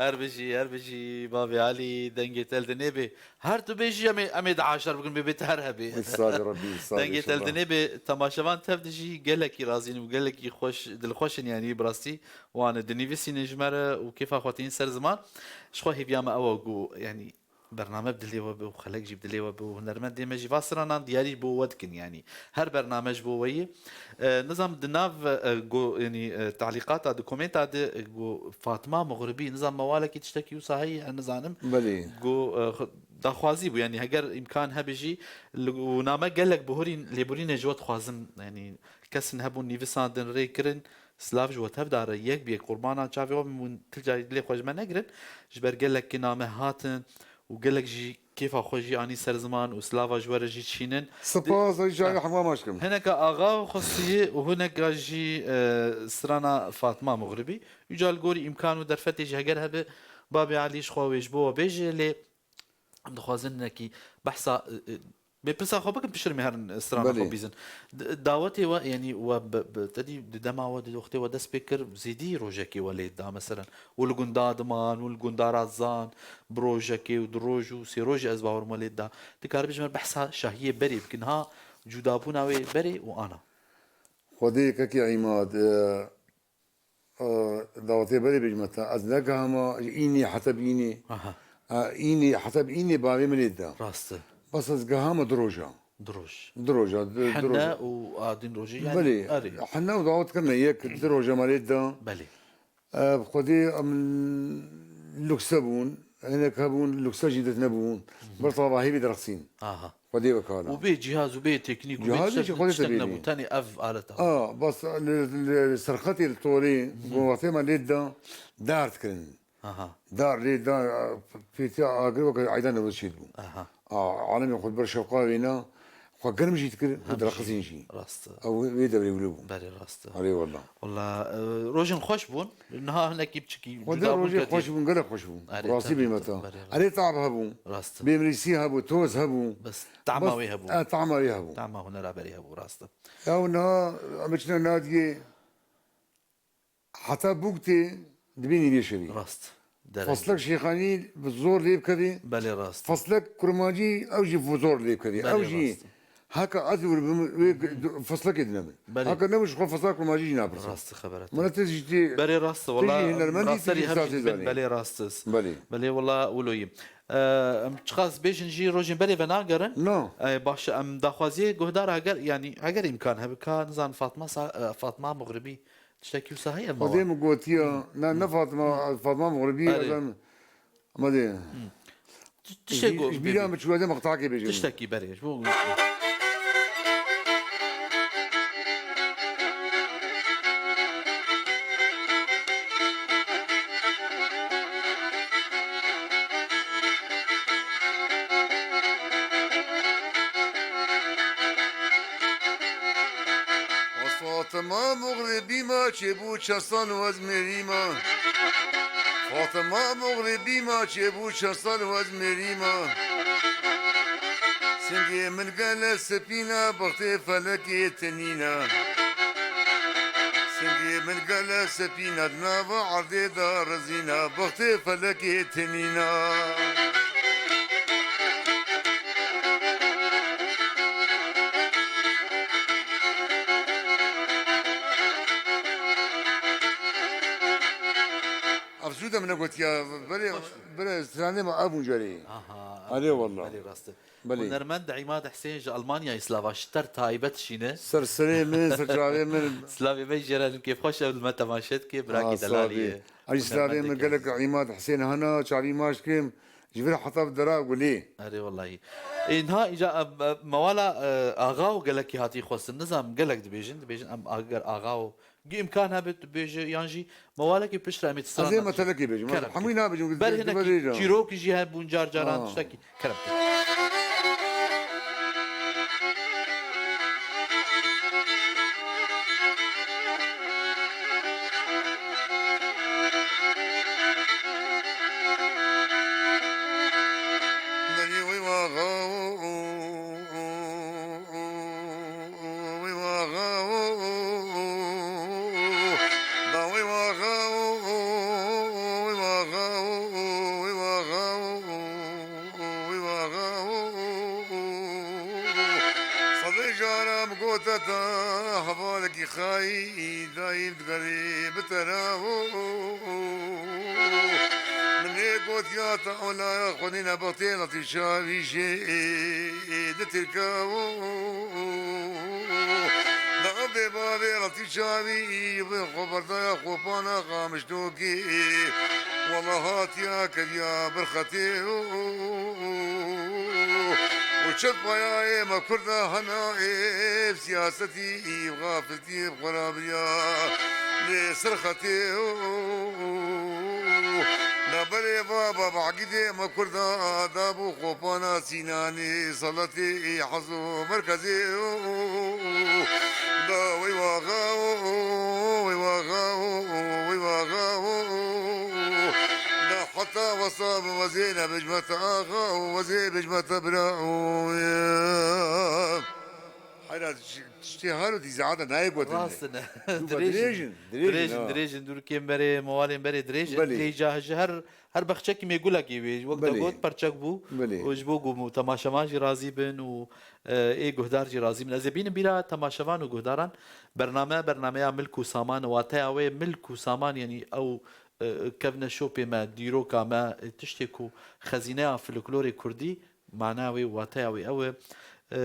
Her bijî, her bijî, Babê Elî, dengê te li dinê bê. Her tu bêjî, em ê, em ê diaşer bikin, bê, bê te her hebê. Wî salê Rebbî, wî salê Dengê te li inşallah. Dinê bê, temaşevan tev dijî gelekî razîn û gelekî xweş, dilxweş in, yanî bi rastî wan dinivîsînin ji me re û kêfa xwe tînin ser ziman. Ji xwe hêviya me ew e ku, yanî, bername bi dilê we be û xelek jî bi dilê we be û hunermendê me jî va stranan diyarî bo we dikin, yanî her bername ji bo we ye. E, nizam di nav, e, go, yanî, e, talîqata di komênta de, e, go Fatma Muxribî, nizam mewalekî tiştekî wisa heye, ez nizanim. Belê. Go, e, xwe-, daxwazî bû, yanî heger îmkan hebe jî, li, û name gelek bihurîn, lêborînê ji we dixwazim, yanî kesin hebûn nivîsandin, rê kirin, silav ji we tev dare, yek bi yek qurbana çavê we bin, hûn tu carî dilê xwe ji me negirin, ji ber gelek ki name hatin û gelek jî kêfa xwe jî anî ser ziman û silava ji we re jî çînin. Spas, Di-, îcarê hema maç kim. Hineka Axa Xwesiyê û hineka jî, e, strana Fatma Muxribî. Îca li gorî îmkan û derfetê jî heger hebe, Babê Elî ji xwe wê ji bo we bêje, lê em dixwazin hinekî behsa, e, e, bê pirsa xwe bikin, piştre em ê herin strana Belê. Xwe bîzin. D-, dawetê we, yanî we bi, bi, te dî di dema we, di wextê we dest pê kir, zêdî rojekê we lê da, meselen. Û li gunda diman, û li gunda Razan, bi rojekê û du roj û sê rojê ez bawer me lê da. Dikaribî ji me behsa şahiyê berê bikin. Ha, cudabûna wê berê û ana. Xwedê yekekî Îmad, e, e, dawetê berê bêjime te. Ez negihama ji înê heta bi înê. Aha. E, înê, heta bi înê bavê min lê da. Rast e. Bes ez gihama du roja. Du roj. Du roja, du, du Hene roja. Û a din rojê, yanî, Belê, erê. Hene û dawet kirine yek, du roja me lê da. Belê. E, bi Xwedê em lukse bûn, hinek hebûn, lukse jî dit nebûn. Hı hı. Ber tava hêvî direqsîn. Aha. Xwedê wekala. Û bê cihaz û bê teknîk û bê Cihazê tiştek, jî Xwedê tiştek tebînî. Nebû. Tenê ev aleta. A, bas li, li serqetê li torê, Hı hı. Ku wextê me lê da, dar dikirin. Aha. Dar lê da, pêtiya agir weke eyda Newroz çêdibû. Aha. A, alemê xwe ber şewqa wêna, xwe germ jî dikir û Hem direqizîn jî. Jî. Rast e. Ew wê devrê wilo bû. Belê, rast e. Erê wela. Wela, e, rojên xweş bûn. Niha hinekî biçikî Xwedê cuda bûn rojê ketî. Xweş bûn, gelek xweş bûn. Erê, Rastî tabii, bêjime te. Belê, rast. Erê tab hebû. Rast e. Bêmirîsî hebû, toz hebû. Bes tama Bes, wê hebû. E, tama wê hebû. Tama hunera berê hebû, rast e. Ew niha, em biçine nadiyê. Heta bûk tê dibînî vê şevî. Rast. Dereng. Feslek Şêxanî bi zor lê bikevî. Belê rast. Feslek kurmancî ew jî bi zor lê bikevî. Belê Ew jî rast. Heka ez wir bim, wê du-, feslekê dinebin. Belê. Heka ne ji xwe feslek kurmancî jî napirsin. Rast xebere te. Mine tu jî tê, Belê rast, tu jî wala hunermendî, tu rastserî jî hevjî sazê dibin, zanî. Belê rast. Belê. Belê wala wilo yî. Em çiqas bêjin jî rojên berê venagerin. No. E, baş e, em daxwaziyê guhdar heger, yanî heger îmkan hebe ka nizan Fatma Sa-, e, Fatma Muxribî Tiştekî wisa heye Xwedê mala? Min gotiya, ne, ne Fatma, Fatma Muxribî, Erê. Adam, ama de. Ti-, tiştek Ji, go-, ji bîra bêbî. Min çû, ez ê meqtakê bêjim. Tiştekî berê, ji bo Fatima Muxribî ma çêbû çend sal û ez mêrî ma. Fatima Muxribî ma çêbû çend sal û ez mêrî ma. Singê min gele spîna, bextê felekê tinîna. Singê min gele spîna, di nava erdê de rizîna, bextê felekê tinîna. Ev zû de min gotiya, berê, berê stranê me ev bûn carê. Aha, Erê ev, wallah. Belê rast e. Belê. Hunermend Îmad Husên ji Almanyayê slava ji te re taybet şîne. Ser serê min, ser çavê min. Slavê me jê re, kêfxweş e li me temaşe dike, birakî Ah, delalî slavê. ye. Ay, slavê Hunermendekî min gelek aziz. Îmad Husên hana, çavî maç kim, ji vir heta bi dera gulê. Erê wellahî. Ê, niha îca, em, em, mewala, e, axa û gelekî hatî xwestin. Nizam gelek dibêjin, dibêjin em ager axa û Gi îmkan hebe tu bêje, yan jî mewalekî piştre em ê strana Ez ê dişîn. Metelekê bêjim. Kerem Hemû kir. Nabêjim, Ber hinekî çîrokî jî hebûn car caran Ha. tiştekî. Kerem kir. Gote te hevalekî xayî dayîm digerî bi te re. Min ê gotiya te olaya xwedî nebextê letî çavî jê di tirke. Da bê bavê letî çavî bi xwe berdaya xopana qamiştokê. Wela hatiya keriya birxetê. Û çi payayê me Kurda hena ê siyasetî, ê xafiltî, ê xwerabiriya lê ser xetê. Na berê va baba Egîdê me Kurda dabû xopana Sînanê, seletê ê hezo merkezê. Da wey waxa, wey waxa, wey waxa. Da heta wesa bi wezê nebijme te axa û wezê bijme te bira û Heyra, tiştê her û dî zehada nayê gotin. Rast in. Dirêj in. Dirêj in, dirêj in, Dirêj in, ha. Dirêj in, dûrikên berê, mewalên berê dirêj in. Belê. Lê ca ji her, her bexçekî mê gulekê wê. Wek te Belê. Got, perçek bû. Belê. Û ji bo ku temaşevan jî razî bin û, e, ê guhdar jî razî bin. Ez ê bînim bîra temaşevan û guhdaran. Bername, bernameya milk û saman, wateya wê milk û saman, yanî ew, e, kevne şopê me, dîroka me, e, tiştê ku xezîneya folklorê kurdî, mana wê, wateya wê ew e. E,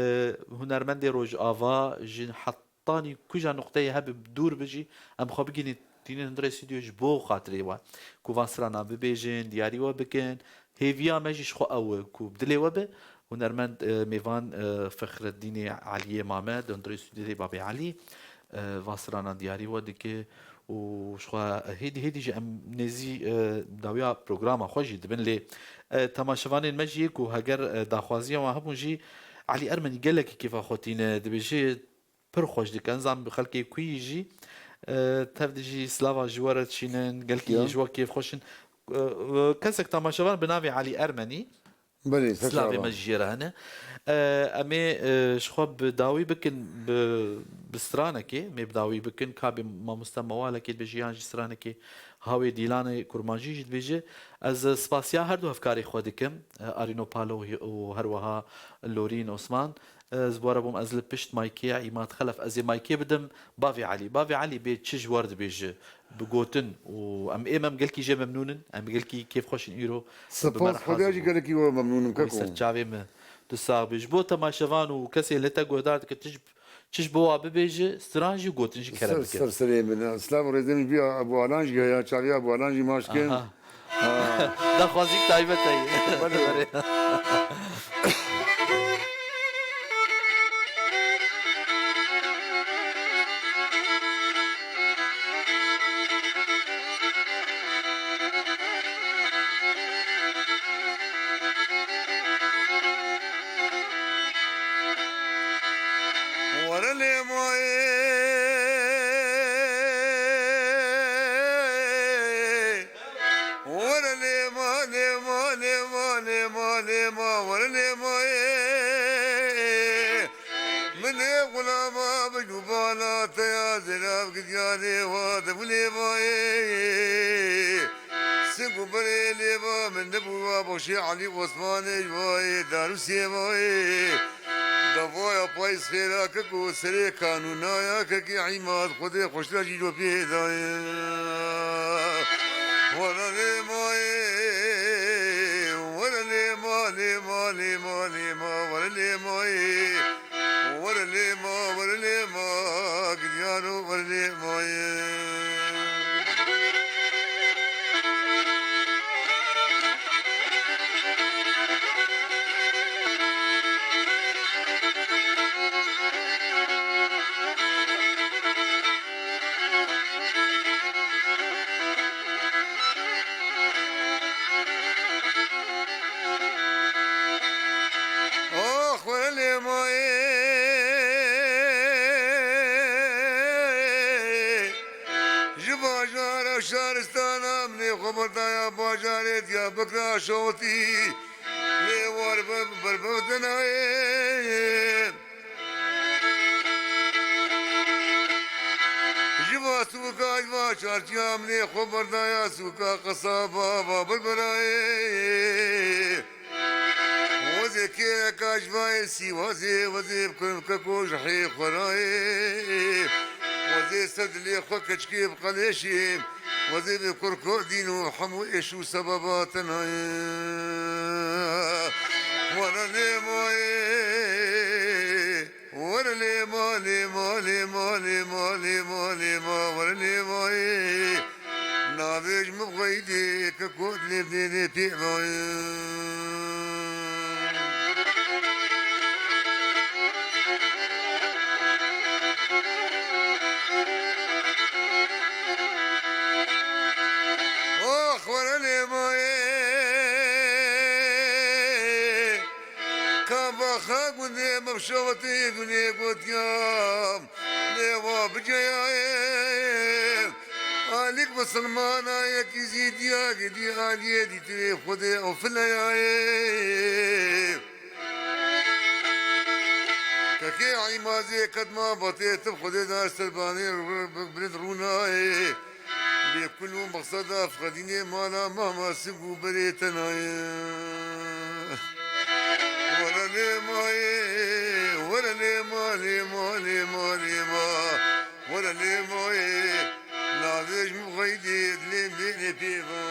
hunermendê Rojava ji hetanî kuja nuqteyê hebe dûr bi jî, em xwe bigihînin tînin hundirê stûdyo ji bo xatirê we. Ku van strana bibêjin, diyarî we bikin. Hêviya me jî ji xwe ew e ku bi dilê we be. Hunermend, e, mêvan, e, Fexreddînê Eliyê mame, di hundirê stûdyoyê Babê Elî, e, van strana diyarî we dike û ji xwe hêdî hêdî jî em nêzî, e, dawiya programa xwe jî dibin. Lê, e, temaşevanên me jî ku heger, e, daxwaziya wan hebûn jî, Elî Ermenî gelekî kêfa xwe tîne, dibêje pir xweş dike. Nizam bi xelkê kuyî jî, e, tev dijî slava ji we re dişînin, gelkî Ya. ji we kêfxweş in. E, e, kesek temaşevan bi navê Elî Ermenî, Belê, slavê me ji jê re hene. E, em ê, e, ji xwe bi dawî bikin bi, bi stranekê, em ê bi dawî bikin, ka bê mamoste mewalekê dibêje yan jî stranekê hawê dîlanê kurmancî jî dibêje. Ez, e, spasiya her du hevkarê xwe dikim, e, Arîno Palo û her wiha Lorîn Osman. Ez bi we re bûm, ez li pişt maykê Îmad Xelef, ez ê maykê bidim Bavê Elî. Bavê Elî bê çi ji we re dibêje, bi gotin û em ê, em gelkî jê memnûn in, em gelkî kêfxweş in îro. Spas Xwedê jî gelekî we memnûn im keko. Ser çavê min. Tu sax bî. Ji bo temaşevan û kesê li te guhdar dike, tu ji, çi ji bo wa bibêje, stran jî gotin jî kerem bike. Ser serê min. Silav û rêzê min bîya Ebû Alan jî heye, çavê Ebû Alan jî maç kin. Aha. Daxwazîk taybet heye. Belê. Were lê mayê. Were lê ma, lê ma, lê ma, lê ma, lê ma, were lê ma, ê. Min ê xulama bi cûbana te ya zêlav gidiya lê wa de bu lê va, ê. Sing û berê lê va min nebû wa boşê Elî Osmanê ji va, ê, Darûsê va, ê. Davaya payîz xêra kek û serê kanûnaya kekê Îmad Xwedê xweştir jî lo pê daye. Were lê mayê, were lê ma, lê ma, lê ma, lê ma, were lê mayê. Were lê ma, were lê ma, giryaro were lê mayê. Ax, were lê mayê. Ji bajara şaristana min ê xwe berdaya bajarê Diyarbekira şewitî. Lê war be berbevdinayê. Ji va sûka, ji va çarşiya min ê xwe berdaya sûka qesaba va berberayê. Wezê kê Eka ji vayê sîwazê wezê bi kurim keko ji hê xwe rayê. Wezê ser dilê xwe keçikê bi qelêşê. Wezê bi kurko dîn û hemû êş û sebeba tenayê. Were lê mayê. Were lê ma, lê ma, lê ma, lê ma, lê ma, lê ma, were lê mayê. Navê ji min xweydê ke kot lê bênê pê vayê. Ox, were lê mayê. Ka baxa gundê me bi şewetê gunê gotiyam. Lê wa biceyayê. Alîk misilmana yekî zî diya gidî aliyê dîtirê Xwedê ew fileyayê. Kekê Îmazê kedma batê tu Xwedê dar serbanê bilind rûnayê. Bê kul û mexseda fixedînê mala mama sing û berê tenayê. Were lê mayê, were lê ma, lê ma, lê ma, lê ma. Were lê mayê, navê ji min xweydê dilê bênê pê va.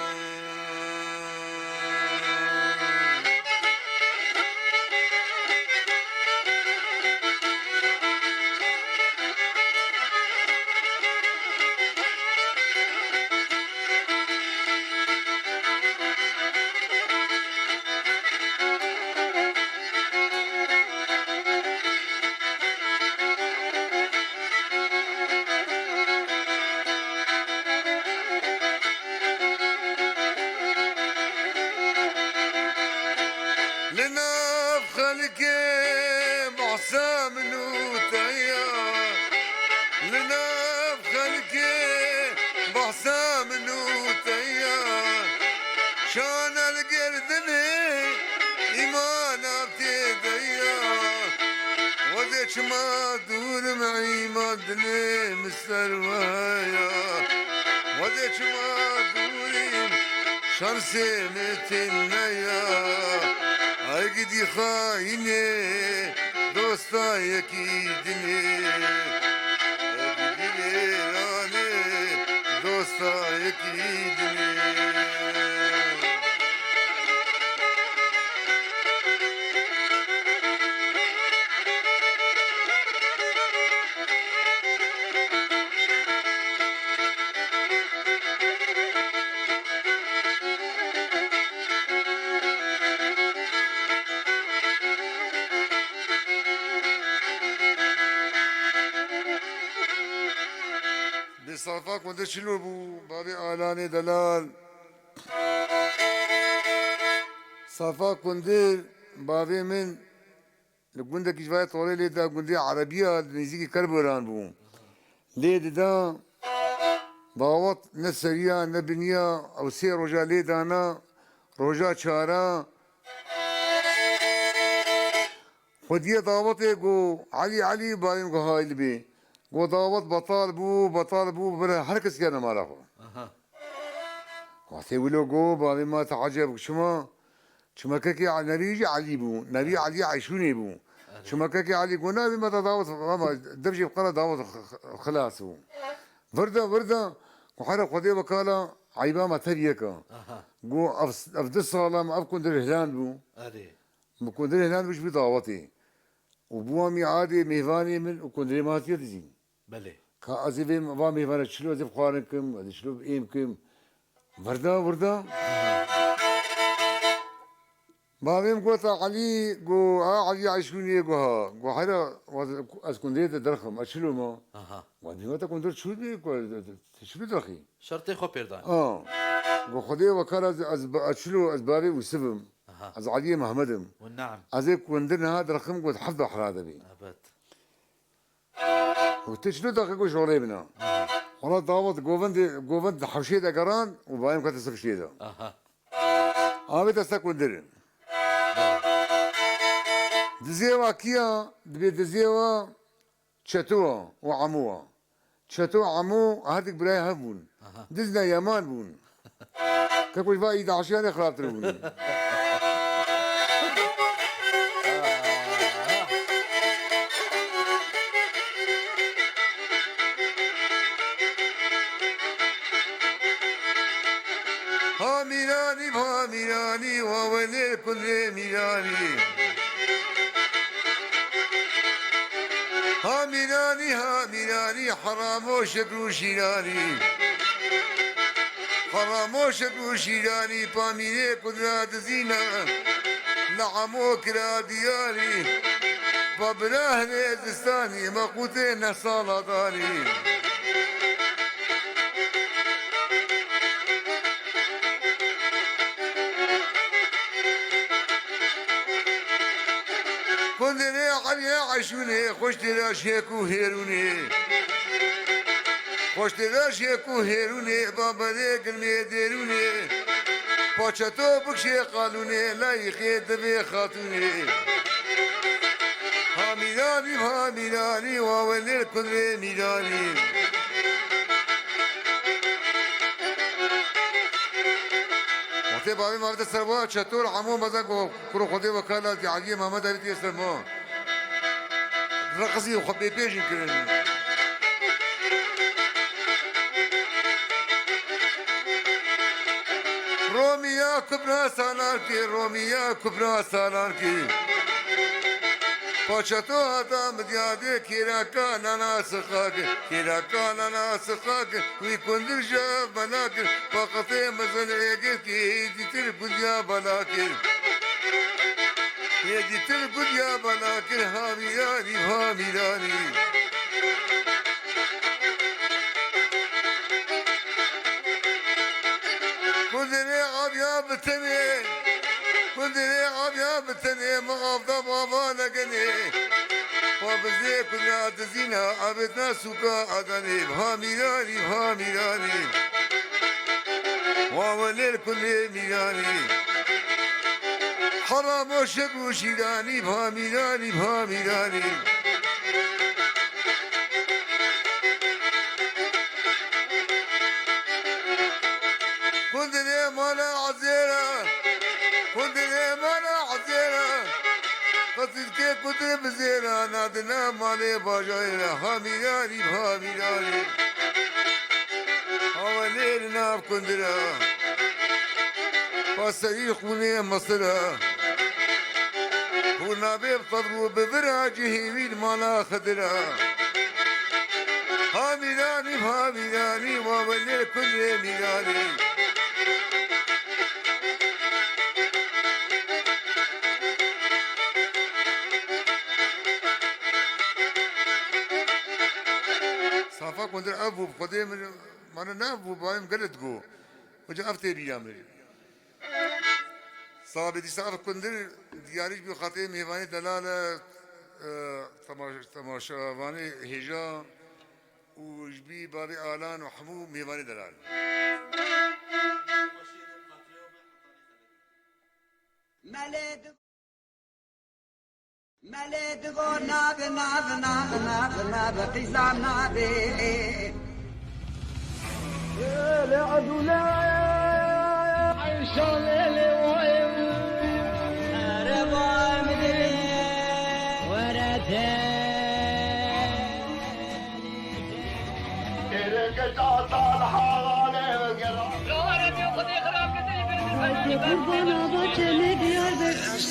Li nav xelkê behsa min û te ya. Li nav xelkê behsa min û te ya. Şana li gerdinê îmana tê de ya. Xwedê çima dûr im îman dilê min ser we ya. Xwedê çima dûr im şansê min tê me ya. Ay gidî xayînê dosta yekî dinê. Ay gidî vêranê dosta yekî dinê. Bi Safa Kundir çilo bû, bavê Alanê delal. Safa Kundir, bavê min, li gundekî ji vayê torê lê da gundê Erebiya, li nêzîkî Kerboran bû. Lê dida dawet ne seriya, ne biniya, ew sê roja lê dana, roja çara. Xwediye dawetê got, Elî, Elî, bayim got, hay li bê. Got, dawet betal bû, betal bû, bire her kes kene mala xwe. Aha. Wextê wilo got, bavê ma te eceb çima? Çimekekê Nebî jî Elî bû. Nebî Elî Eyşûnê bû. Erê. Çimekekê Elî got, navê me te dawet, ama dev jê bi qala dawet x-, x-, xilas bû. Virda, virda, got, here Xwedê wekala eyba me tev yeka. Aha. Got, ev, ev du sala me ev kundir hiland bû. Erê. Min kundirê hilan bû ji bo dawetê. Û bû mîadê mêvanê min û kundirê min hatiye dizîn. Belê. Ka ez ê vê va mêvana çilo ez ê bi xwarin kim, ez ê çilo bi êm kim. Virda, virda. Bavê min gota Elî, go, a Elî Eyşûniyê go ha. Go hera, ez kundirê te derxim, ez çilo ma. Aha. Wa dî te kundir çû dî, ku te çilo derxî. Şertê xwe pêr dan. A. Go Xwedê wekar ez, ez, ez çilo, ez bavê Ûsiv im. Aha. Ez Eliyê Mehmed im. Û neam. Ez ê kundir niha derxim got heft behra de bî. Evet. Û tu çilo daxî got şolê bina. Aha. Ona dawet govend, govend di hewşê de geran û bayem kete sifşê de. Aha. Avê desta kundir. Dizê wa kiya, dibê dizê wa Çeto û Emo wa. Çeto û Emo her dik birayê hev bûn. Aha. Diz ne Yeman bûn. Keko ji va îdaşiyanê xirabtir bûn. Ha Mîranî, ha Mîranî, wa welê kundê Mîranî. Ha Mîranî, ha Mîranî, heramo şekr û şîranî. Heramo şekr û şîranî, pa mîrê kundra dizîna, li hemo kira diyarî. Pa bira hilê zistanî, me qûtê neh sala darî. Kundirê Eliyê Eşûnê, xweş têra şêk û hêrûnê. Xweş têra şêk û hêrûnê, baberê girmê dêrûnê. Paçeto bikşê qalûnê, layîqê divê xatûnê. Ha Mîranî, ha Mîranî, wa welê kundirê Mîranî. Wextê bavê ma vete ser wa çetor hemû mezek û kuro Xwedê wekala Dî Eliyê Mehmed Elî tê ser ma. Reqisî xwe bê pêjin kirin. Romiya kubra salan ki, Romiya kubra salan ki. Paçeto hata midyadê kêraka nana siqak, kêraka nana siqak. Wî kundir ji ev bela kir, paqetê mezin êgir kir, êdîtir gudiya bela kir. Êdîtir gudiya bela kir, ha Mîranî, ha Mîranî. Kundirê aviya bi tenê, kundirê aviya bi tenê, min avda bava negenê. Pa bizê kundra dizîna, abêdna sûka Adanê. Ha Mîranî, ha Mîranî. Wa welê kundê Mîranî. Heramo şek û şîranî, ha Mîranî, ha Mîranî. Kundirê mala Ezêra, kundirê mala Ezêra. Qesîdkê kundir bizêra, nadina malê bajarê ra. Ha Mîranî, ha Mîranî. Hawa lêr nav kundira. Paserî xûnê Misira. Hûn nabê bi tevr û bi vira cihê wî li mala Xidira. Ha Mîranî, ha Mîranî, wa welê kundê Mîranî. Safa kundir ev bû, bi Xwedê min, mane ne ev bû, bayê min gelê digo. Hoca ev tê bîra min. Sabê dîsa ev kundir diyarî ji bo xatirê mêvanê delal e, e, temaş-, temaşevanê hêja û ji bî bavê Alan û hemû mêvanê delal. Melê di-, Melê digo nabe, nabe, nabe, nabe, nabe, qîza nabe. Lê edûle Eyşa lê lê wayê. Ereba min dilê. Were te. Êreke çata li Haxanê vegera. Qurbana bakenê Diyarbekir.